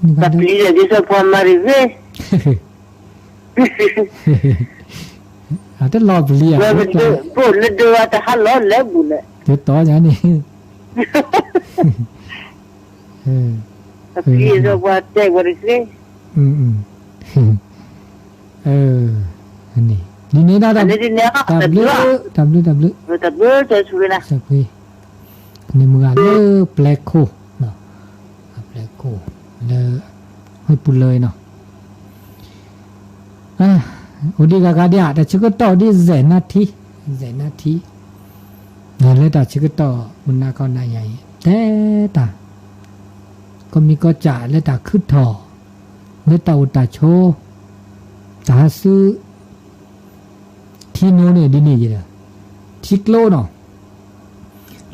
တၢ်ပျံၤဒ်သိးပှၤမၤတဂ့ၤ အတလီၤပျံၤဧါ, ဘိၣ်လၢဒိဝဲတဟးလီၤလၢဘူးလဲၣ်, တတီၤညါန့ၣ်, ပျံၤဒ်သိးပှၤတဲဝဲတသ့, န့ၣ်ဒ်န့ၣ်ဒီး တၢ်ဘျုး တၢ်ဘျုး တၢ်ဘျုး, န့ၣ်မုၢ်ဂၤလၢပျဲခိၣ်, ပျဲခိၣ် လၢ ဟဲပူၤလၢနီၤ အိၣ်ဒံးဂၤဂၤဒံးဧါ တၢ်ဆၢကတီၢ်ဒ် စဲးနါထံ, စဲးနါထံ, လၢတၢ်ဆၢကတီၢ် မုၢ်နၤခီနၤယၤအံၤ တဲတၢ် ကီၢ်မံၤကီၢ်စဲၣ်လၢတၢ်ခုၣ်ထီၣ် လၢတၢ်အိၣ်တၢ်ဆိး တၢ်ဟးဆူ ထံနိန့ၣ်ဒ်န့ၣ်ယဲဒီး ထံကျိနီၤ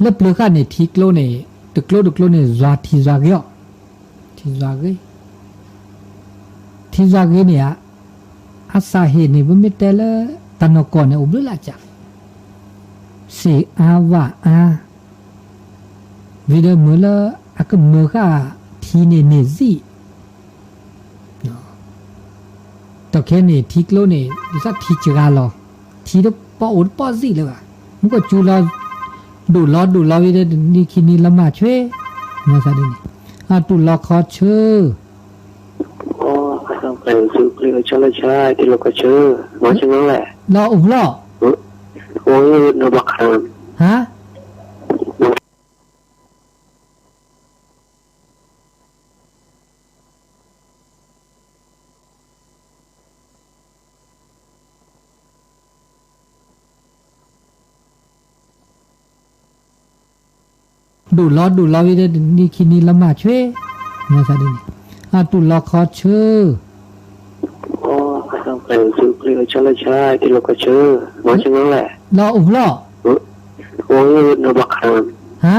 လၢပျၢၤဃာ်န့ၣ် ထံကျိန့ၣ် တကျိတကျိန့ၣ် ယွၤထံယွၤဂ့ၤအီၤ, ထံယွၤဂ့ၤ, ထံယွၤဂ့ၤန့ၣ်ဧါ, အစၢ်ဟ့ၣ်န့ၣ် ပမ့ၢ်တဲလၢ တၢ်နီၢ်ကီၢ်န့ၣ် အိၣ်ဘျုးလၢ်ကၢ်, စ့ၣ်အါဝၣ်အါ, ဝံၤဒီးမ့ၢ်လၢ အကမၢၢ်ဃာ်ထံန့ၣ်န့ၢ်စံၣ် ဒီးခဲန့ၣ် ထံကျိန့ၣ် ဒ်သိးထံစှၤလီၤ, ထံတပီၢ်အိၣ်တပီၢ်စံၣ်လၢၤဘၣ်, မ့ၢ်ကီၢ်စူၤလီၤ, ဒိၣ်လီၤဒိၣ်လီၤဝံၤဒီး တနံၤခံနံၤလီၤမၢ်ဆွ့, မ့ၢ်သးဒ်န့ၣ်, အတူၢ်လီၤခီဆၢ, အိၣ်ဖျီၣ်, ဟါ, ဒိၣ်လီၤဒိၣ်လီၤဝံၤဒီး တနံၤခံနံၤလီၤမၢ်ဆွ့, မ့ၢ်သးဒ်န့ၣ်, အတူၢ်လီၤခီဆၢ, အိၣ်ဖျီၣ်, ဟါ,